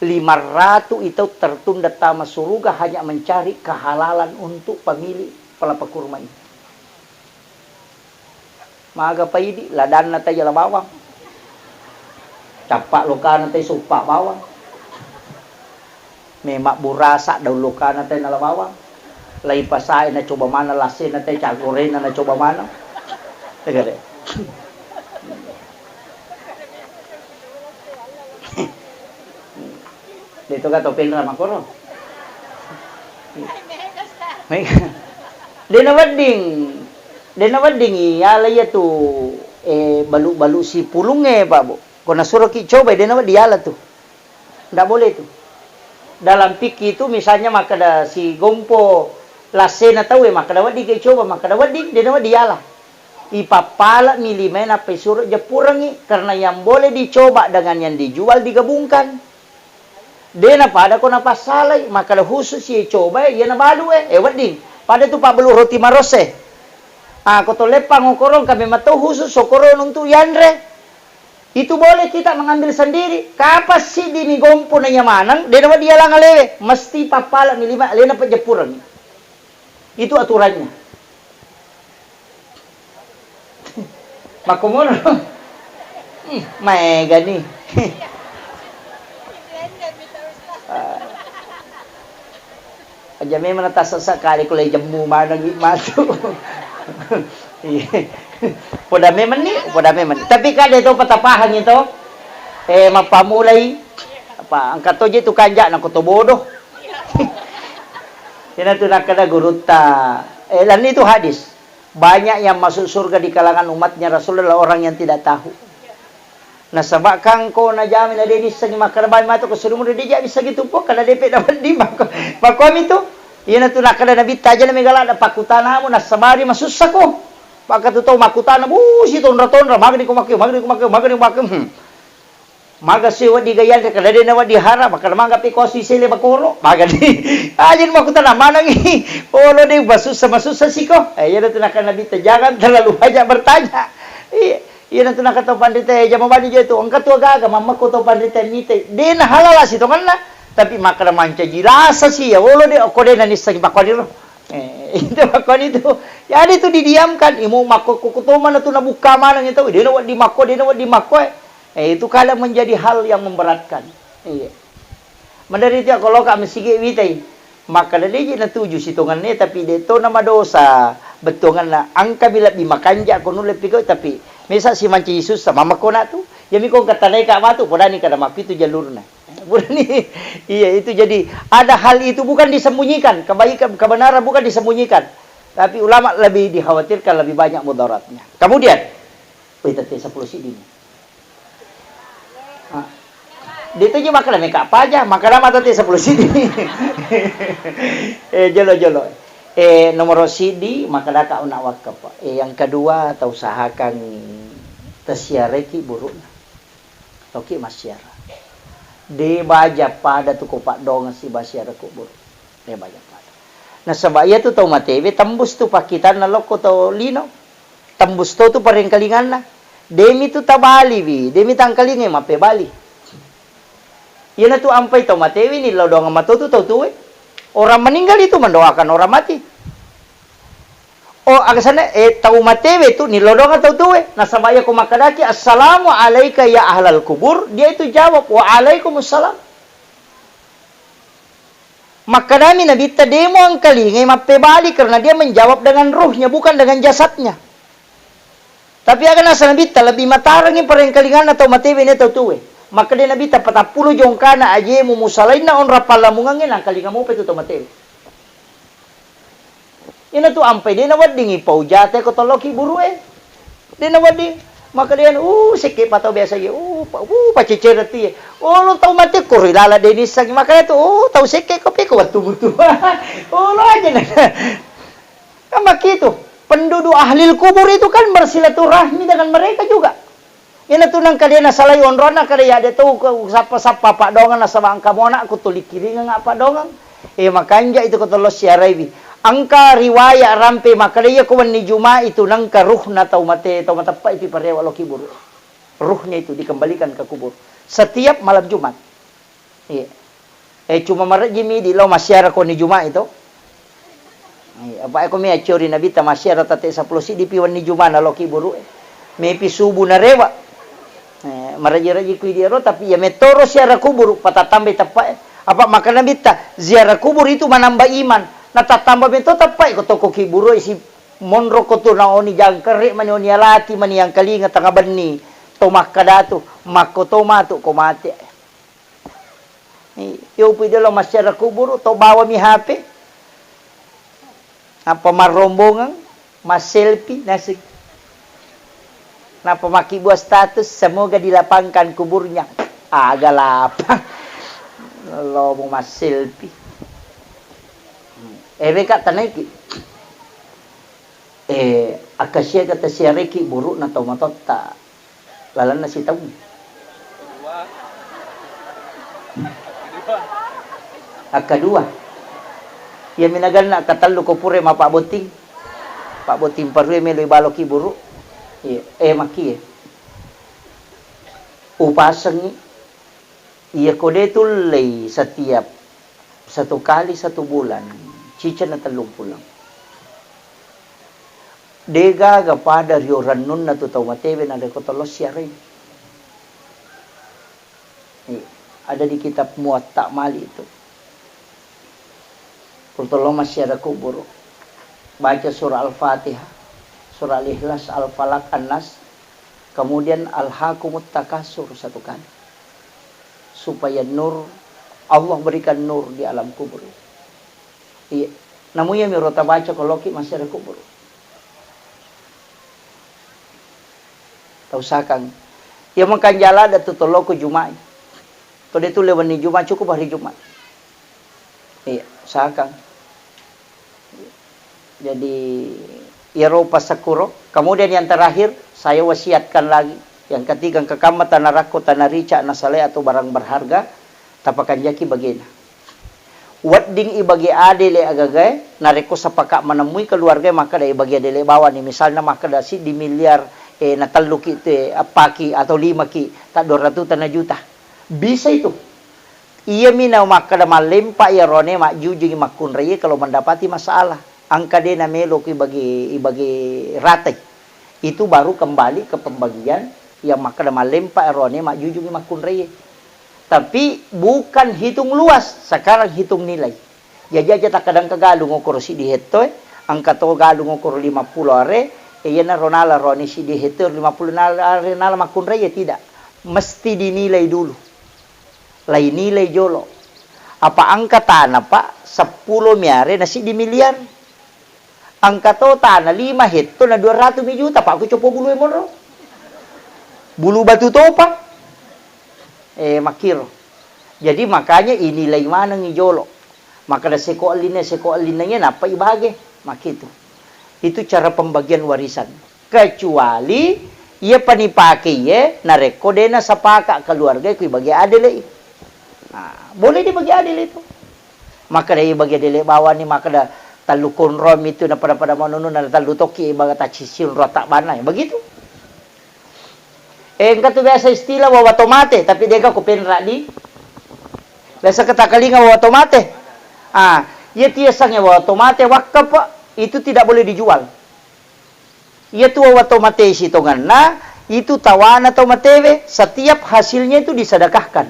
Lima ratu i tau tertunda tama suruga hanya mencari kehalalan untuk pemilik palapa kurma ini. Maga paidi, ladanna tai jala bawang. Cappa lokana tai soppa bawang. Memang burasa daun lokana tai nala bawang. Lai pasae nacoba mana, lasena tai cagorena nacoba mana. Tegare. Deto ka to penra makoro. Mega. Dena wedding, dena wedding iala iya tu, eh, balu-balu sipulung e, Pak Bu. Ko nasuroki coba, dena wedding iala tu. Ndak boleh tu. Dalam fikih itu misalnya makkeda si gompo lasena tau e, makkeda wedding ke coba, makkeda wedding, dena wedding iala. Ipappala'mi limae nappa isuro jeppurengngi, karena yang boleh dicoba dengan yang dijual digabungkan. De napada ko napassalai, makkeda khusus iye cobae, iye nabalu e, eh, wedding. Pada tu pabbalu roti marosse. Ah, ko to leppang okorong, kami matau khusus okorong untuk yanre. Itu boleh kita mengambil sendiri. Kapan siddi mi gompo na iya maneng, de nawedding iyalang alewe, mesti pappala'mi lima, alena pejeppurengngi. Itu aturannya. Makkomono. Hmm, maegani. Ah. Aja memang natasessa kali ko le jemmu maneng matu. Iya. Poda memang ni, poda memang ni. Tapi kada to patapahangi to. Eh, mappamulai apa angkat to je tu kanjak na ko to bodoh. Ina tu nakkeda gurutta. Eh, lan itu hadis. Banyak yang masuk surga di kalangan umatnya Rasulullah orang yang tidak tahu. Nasaba kangko najami na de nissengi makkeda bami matu ko sirumuru de ja missengi tu po, kada depe na wedding makko. Makkomi tu. Iyana tu nakkeda Nabitta, aja na mega ladda pakkutanamu nassabari masussako. Maka tu tau makkutana, bu, si tonra-tonra, magani ko makko, magani ko makko, magani ko makko. Hmm. Maga si wedding ga yanre, kada de na wedding hara, makkeda maga pe ko si sele bakoro, magani. Aja makkutana manengi. Olo de masussa, masussa siko. Eh, iyana tu nakkeda Nabitta, jangan terlalu banyak bertanya. Iya. Iyana tu nakkeda to panrita, eh, jama bani je tu, engka tu agaga mammekko to panrita mitai. De na halala sitongenna, tapi makkeda mancaji lasa si, ya, olo de, okko de na nissengi makkoni ro. Eh, itu makkoni tu. Jadi tu didiamkan, imu makko kuku to mana tu nabukka maneng itu, de na wedding makko, de na wedding makko, eh. Eh, itu kadang menjadi hal yang memberatkan. Iya. Maderri tu ko loka masigi witai. Makkeda de ji natuju sitongenna, tapi de to na madosa bettuangenna. Engka mi lebbi makanja ko nulle pigau, tapi mesa si mancaji sussa, mammekko na tu. Iyami ko engka tanai ka matu, podani kada mappitu jalurna. Burani. Iya, itu jadi ada hal itu bukan disembunyikan, kebaikan, kebenaran bukan disembunyikan. Tapi ulama lebih dikhawatirkan lebih banyak mudaratnya. Kemudian, wih, tette sepuluh siddi ni. Ah. De tu je makkeda meka paja, makkeda mata te sepuluh siddi. Eh, jolo, jolo. Eh, nomor siddi, makkedaka una wakaf. Eh, yang kedua, tau usahakan tasiareki burukna. Toki masiara. De baja pada tu ko paddongeng si basiara kubur. De baja pada. Nasaba iya tu tau matewe tembus tu pakkitanna lokko to lino. Tembus to tu parengkalinganna. Demi tu tabaliwi, demi tangkalingai mappebali. Iyana tu ampai tau matewe ni lao doang mato tu tau tuwe. Orang meninggal itu mendoakan orang mati. Oh, aga sana, eh, tau matewe tu nilodonga tau tuwe. Nasaba iya ko makkedaki, "Assalamu alaika ya ahlal kubur," dia itu jawab, "Wa alaikumussalam." Makkedami Nabitta, "Demo angkalingai mappebali," karena dia menjawab dengan ruhnya, bukan dengan jasadnya. Tapi aga nasa Nabitta, lebih matarengi parengkalinganna tau matewe ne tau tuwe. Makkeda Nabitta, "Patappulo jongkana ajemu musalainna onrong pallamungengnge, nangkalinga mopa tu to mate." Iyanatu ampai de' naweddingngi paujate ko tolloki buru'e. De' nawedding. Makkeda, "Uh, sekke pa tau biasa ye. Uh, pa, uh, pacecere tu ye. Oh, lo tau mate ko ri lala de' nissengngi." Makkeda tu, "Oh, tau sekke ko pe ko wettu mutu." Oh, lo aja na. Kan begitu. Penduduk ahli kubur itu kan bersilaturahmi dengan mereka juga. Iyanatu nangka de' nasalai onronna, kada ya de' tau ko sappa-sappa paddoangeng nasaba engka mona'ku tuli kiringeng paddoangeng. Eh, makanja itu ko tollo siaraiwi. Engka riwayat rampe makkeda iya ko wenni Juma'i tu nangka ruhna tau mate, tau mateppa itu parewa lo kiburu. Ruhnya itu dikembalikan ke kubur. Setiap malam Jumat. Iya. Eh, cuma marejjimi di lao massiara ko ni Juma'i to. Iya, apa ko mi accori Nabitta massiara tate seppulo siddi pi wenni Juma' na loki buru'e. Mepi subuh narewa. Eh, marejji-rejji kui di ero, tapi iya metoro siara kuburu, patatambai teppa'e. Apa maka Nabitta, ziarah kubur itu menambah iman. Na tattamba meto teppa'e ko toko ki buru'e si monro ko tu naoni jangkere mani oni alati mani yang kalinga tengah benni. To makkadatu, makko to matu ko mate. Iya, upui dolo massiara kuburu, to bawami H P. Nappa marrombongeng, masselfie, naseng. Nappa makkibua status, "Semoga dilapangkan kuburnya." Aga lapang. Lomo masselfie. Eweka tanaiki. Eh, akkasiaga tasiareki buru'na tau matotta. Lalenna sitaung. Akkadua, iya minaganna akkatellu ko pura mapabbotting. Pabbotting parue melo ibaloki buru. Iya, eh, makkie. Upasengngi, iya ko de tullei setiap satu kali satu bulan, ciceng na tellung puleng. Degaga pada rio rennunna tu tau matewe narekko tollo siarai. Iya, ada di kitab Muwatta Malik itu. Ko tollo massiara kuburu. Baca surah Al-Fatihah, surah Al-Ikhlas, Al-Falaq, An-Nas, kemudian Alhaakumut Takasur satu kali. Supaya nur, Allah berikan nur di alam kubur. Iya. Namu iya miro tabaca ko loki massiara kubur. Tausakang. Iya makanja ladde tu toloko Juma'i. Ko de tulle wenni Juma', cukup hari Jumat. Iya, usahakan. Jadi, iyaro passakkuro. Kemudian yang terakhir, saya wasiatkan lagi. Yang ketiga, engka kamma tanarakko, tanarica, nasalai atau barang berharga, tapakanjaki bagena. Wedding ibage adele agagae, narekko sepakat menemui keluarga makkeda ibage adele bawani, misalna makkeda siddi miliar, eh, natelluki te, appaki atau limaki, tadduaratu tana juta. Bisa itu. Iyami na makkeda mallempa iyarone majjujungi makkunraie kalau mendapati masalah. Engka de namelo ku ibage, ibage ratai. Itu baru kembali ke pembagian yang makkeda mallempa iyarone majjujungi makkunraie. Tapi bukan hitung luas, sekarang hitung nilai. Jaji aja takkadang engka galung okoro siddi hetto e, engka to galung okoro lima pulo are, e, iyana ro nala roni siddi hetto lima pulo nala are nala makkunrai, ya tidak. Mesti dinilai dulu. Lai nilai jolo. Apa engka tana, Pak, seppulo mi are na siddi miliar. Engka to tana lima hetto na dua ratu mi juta, Pak, ku copo bulu e monro. Bulu batu topa. Eh, makkiro. Jadi makanya inilai manengi jolo. Makkeda seko ellinna, seko ellinna iya nappa ibage. Makkitu. Itu cara pembagian warisan. Kecuali iya pani pake iye narekko de nasapaka keluarga ku ibage adele. Nah, boleh dibagi adil itu. Makkeda ibage adele bawani, makkeda tellu konro mitu na pada-pada manunu na tellu tokki ibaga taccisiung ro tabbana. Begitu. Eh, engka tu biasa istilah wawa tomate, tapi dega ko penra di. Biasa kita kalinga wawa tomate. Ah, iya tiasangnge wawa tomate wakaf, Pak, itu tidak boleh dijual. Iya tu wawa tomate sitonganna, itu tawana tomatewe, setiap hasilnya itu disedekahkan.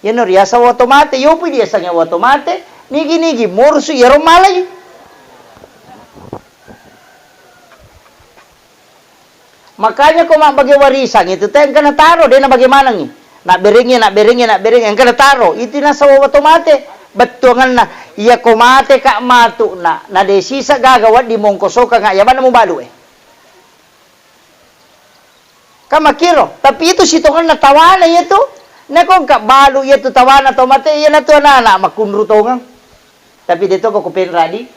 Iyana riaseng wawa tomate, yopi diasangnge wawa tomate, nigi-nigi morsu iyaro malai. Makanya ko mabbage warisang itu tengka nataro, de nabage manengi. Nabberengngi, nabberengngi, nabberengngi, engka nataro. Itu nasaba to mate. Bettuangenna, iya ko mate ka matu na, na de sisa gaga wedding mongkosokang, ya manna mubalu e. Kan makkiro, tapi itu sitongenna tawana iya tu. Nako engka balu iya tu tawana to mate, iya natu anak-anak makkunru tongeng. Tapi de to ko penradi.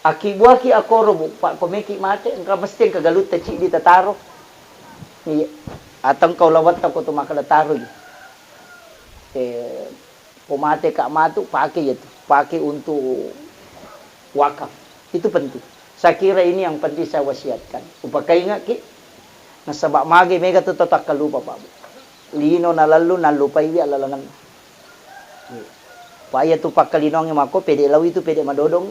Akkibuaki akkoro, Bu, pa ko meki mate, engka mesti engka galutta ciddi tataro. Iya. Atau engka ulawetta ko tu makkeda taro iya. Eh, ko mate ka matu, pake iya tu. Pake untuk wakaf. Itu penting. Saya kira ini yang penting saya wasiatkan. Upakaingaki, nasaba mage mega tu tau takkalupa, Pak, Bu. Lino nalallu, nallupaiwi allalengenna. Iya. Pa iya tu pakkalinoangnge mako, pede lao itu, pede madodong.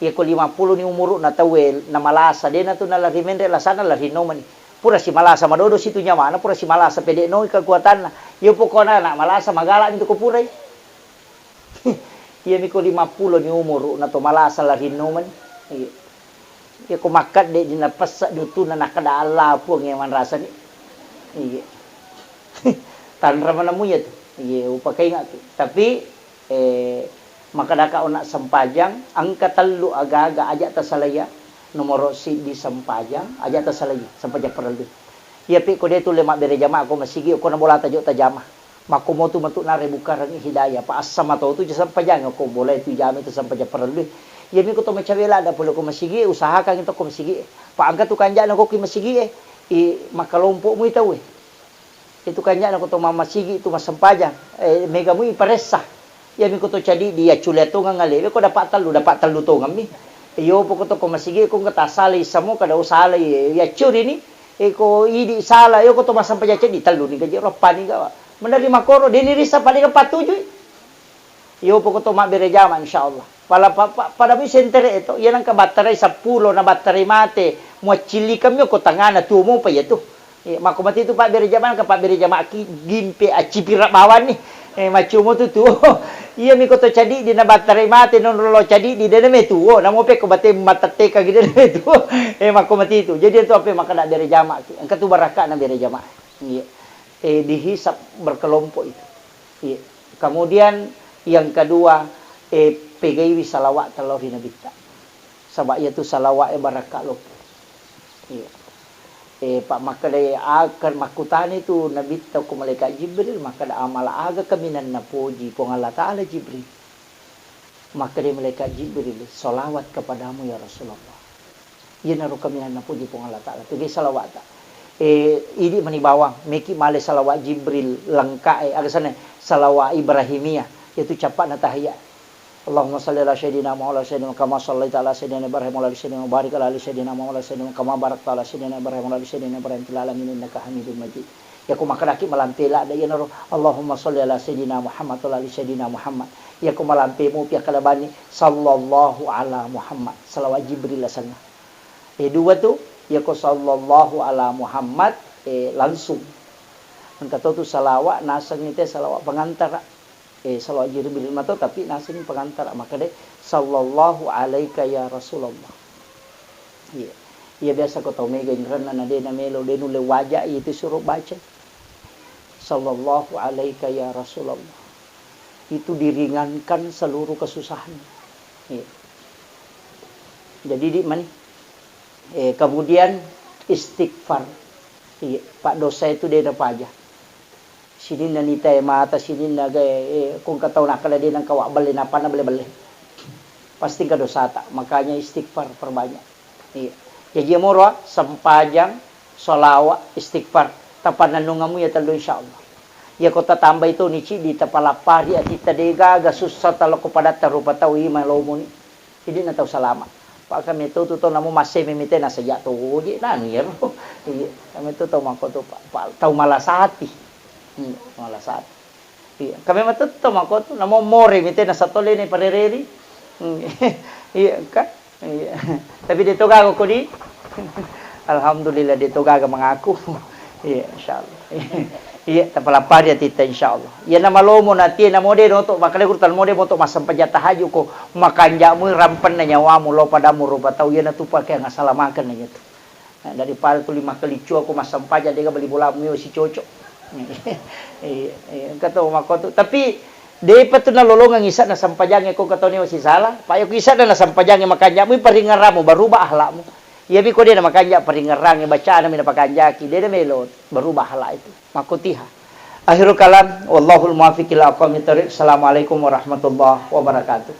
Iya ko lima puluh ni umuru'na tauwe, namalasa, dena tu nalari menre lasana, lari nomani. Pura simalasa madodo situ nyamana, pura simalasa pede noi kekuatanna. Iya pokona nak malasa magala mi tu ko purai. Iya mi ko lima puluh ni umuru'na to malasa, lari nomani. Iya. Iya ko makkedde di napessa dutuna nakkeda Allah Puang iya manrasani. Iya. Tanra manemu iya tu. Iya, upakaingaki. Tapi, eh, makkedaka ona sempajang, engka tellu aga-aga aja tasalaiya. Nomoro siddi sempajang, aja tasalaiya, sempajang parellu. Iya pi ko de tulle mabbere jamaah ko masigi, ko na bolata jo tajama. Makkomotu matu nare bukarangngi hidayah, pa assama to tu sempajang ko boleh tu jami tu sempajang parellu. Iya mi ko to macawe lada pole ko masigi, usahakan to ko masigi. Pa engka tu kanjana ko ki masigi e, i makkalompo mui tau e. Itu kanjana ko to mammasigi tu massempajang, eh, mega mui paressa. Iya mi ko to cadi di accule tongeng alewe ko dapat tellu, dapat tellu tongeng mi. Iyo poko to ko masigi ko engka tasalai samo kada usalai, eh, iya curi ni. Eh, ko idi sala, iyo ko to massempajang ceddi tellu ni gaji roppa ni gawa. Meneri makoro, deni risa paling empat tujuh. Iyo poko to mabbere jama insyaallah. Pala pa, pa, pada mi sentere to, iya nangka battarai seppulo na battarai mate, muaccillikeng mi ko tangana tuo mopa iya tu. Eh, makko mati tu pabbere jama, nangka pabbere jama ki gimpe accipira bawang ni. Eh, maccio mo tu tuo. Iya mi ko to cadi di na battarai mate, non lo cadi di dena me tuo, namo pe ko bate matetteka gi dena me tuo. Eh, makko mati tu. Jadi tu apa makkeda bere jama ki. Engka tu barakka na bere jama. Iya. Eh, dihisab berkelompok itu. Iya. Kemudian yang kedua, eh, pegaiwi salawat lao ri Nabitta. Saba iya tu salawat e barakka loppo. Iya. Eh, pa makkeda, eh, akan makkutani tu Nabitta ko malaikat Jibril, makkeda, "Amal aga kaminang napoji Puang Allah Ta'ala, Jibril?" Makkeda malaikat Jibril, "Salawat kepadamu ya Rasulullah." Iyanaro kaminang napoji Puang Allah Ta'ala. Pegaiwi salawata. Eh, idi mani bawang, meki male salawat Jibril lengka e, aga sana salawat Ibrahimiyah, yaitu cappana tahiyat. Allahumma salli ala sayyidina Muhammad wa ala sayyidina kama sallaita ala sayyidina Ibrahim wa ala ali sayyidina, barik ala ali sayyidina Muhammad wa ala sayyidina kama barakta ala sayyidina Ibrahim wa ala ali sayyidina Ibrahim fil alamin innaka Hamidum Majid. Yako makkedaki malampe ladde iyanaro, Allahumma salli ala sayyidina Muhammad wa ala ali sayyidina Muhammad. Yako malampe mupi akkeda bani, sallallahu ala Muhammad. Salawat Jibril asenna. Eh, dua tu, yako sallallahu ala Muhammad, eh, langsung. Engka to tu salawat, nasengngi te salawat pengantara. Eh, salawat Jibril mato, tapi nasengngi pengantara. Makkeda, sallallahu alaika ya Rasulullah. Iya. Iya biasa ko tau mega inrenna na de na melo, de nulle waja itu suruh baca. Sallallahu alaika ya Rasulullah. Itu diringankan seluruh kesusahan. Iya. Jadi di mani. Eh, kemudian istighfar. Iya, pak dosa itu de na paja. Sininna nitae mata, sininna gae, eh, ko engka tau nakkeda de nengka wabbelle, nappa na belle-belle. Pasti engka dosata, makanya istighfar perbanyak. Iya. Jaji amoro, sempajang, sholawat, istighfar. Tapannennungamu ya tellu insyaallah. Iya ko tatambai to ni ciddi, tapalappari atitta de gaga sussa talokko padatta rupa tau ima lomoni. Idi na tau salama. Pak kami tu tu tau namu masse mimite na saja tu je na ni ro. Iya, kami tu tau mako tu pak, pak tau malasati. Hmm, malasati. Iya, kami matu tau mako tu namo more mite na satole ni parereri. Hmm. Iya, kan? Iya. Tapi de to gaga ko di. Alhamdulillah de to gaga mengaku. Iya, insyaallah. Iya, tapalappari atitta insyaallah. Iya na malomo na tie na mode noto makale guru tal mode moto massempajang tahajud ko makanja mui rampenna nyawamu lo padamu rupa tau iya na tu pake ngasalamaken na tu. Daripada tuli makkeliccu ko massempajang, dega bali bolamu sicocok. Iya, iya, engka to makkotu. Tapi depa tu nalolongeng isa'na sempajang ko engka toni sisala. Pa iya ko isa'na na sempajang makanja'mu, paringerramu, berubah akhlakmu. Iyami ko de na makanja paringerrangnge, bacana mi napakanjaki, de na melo berubah akhlak itu. Makkotiha. Akhirul kalam, wallahul muwaffiq ila aqwamit thariq. Assalamualaikum warahmatullahi wabarakatuh.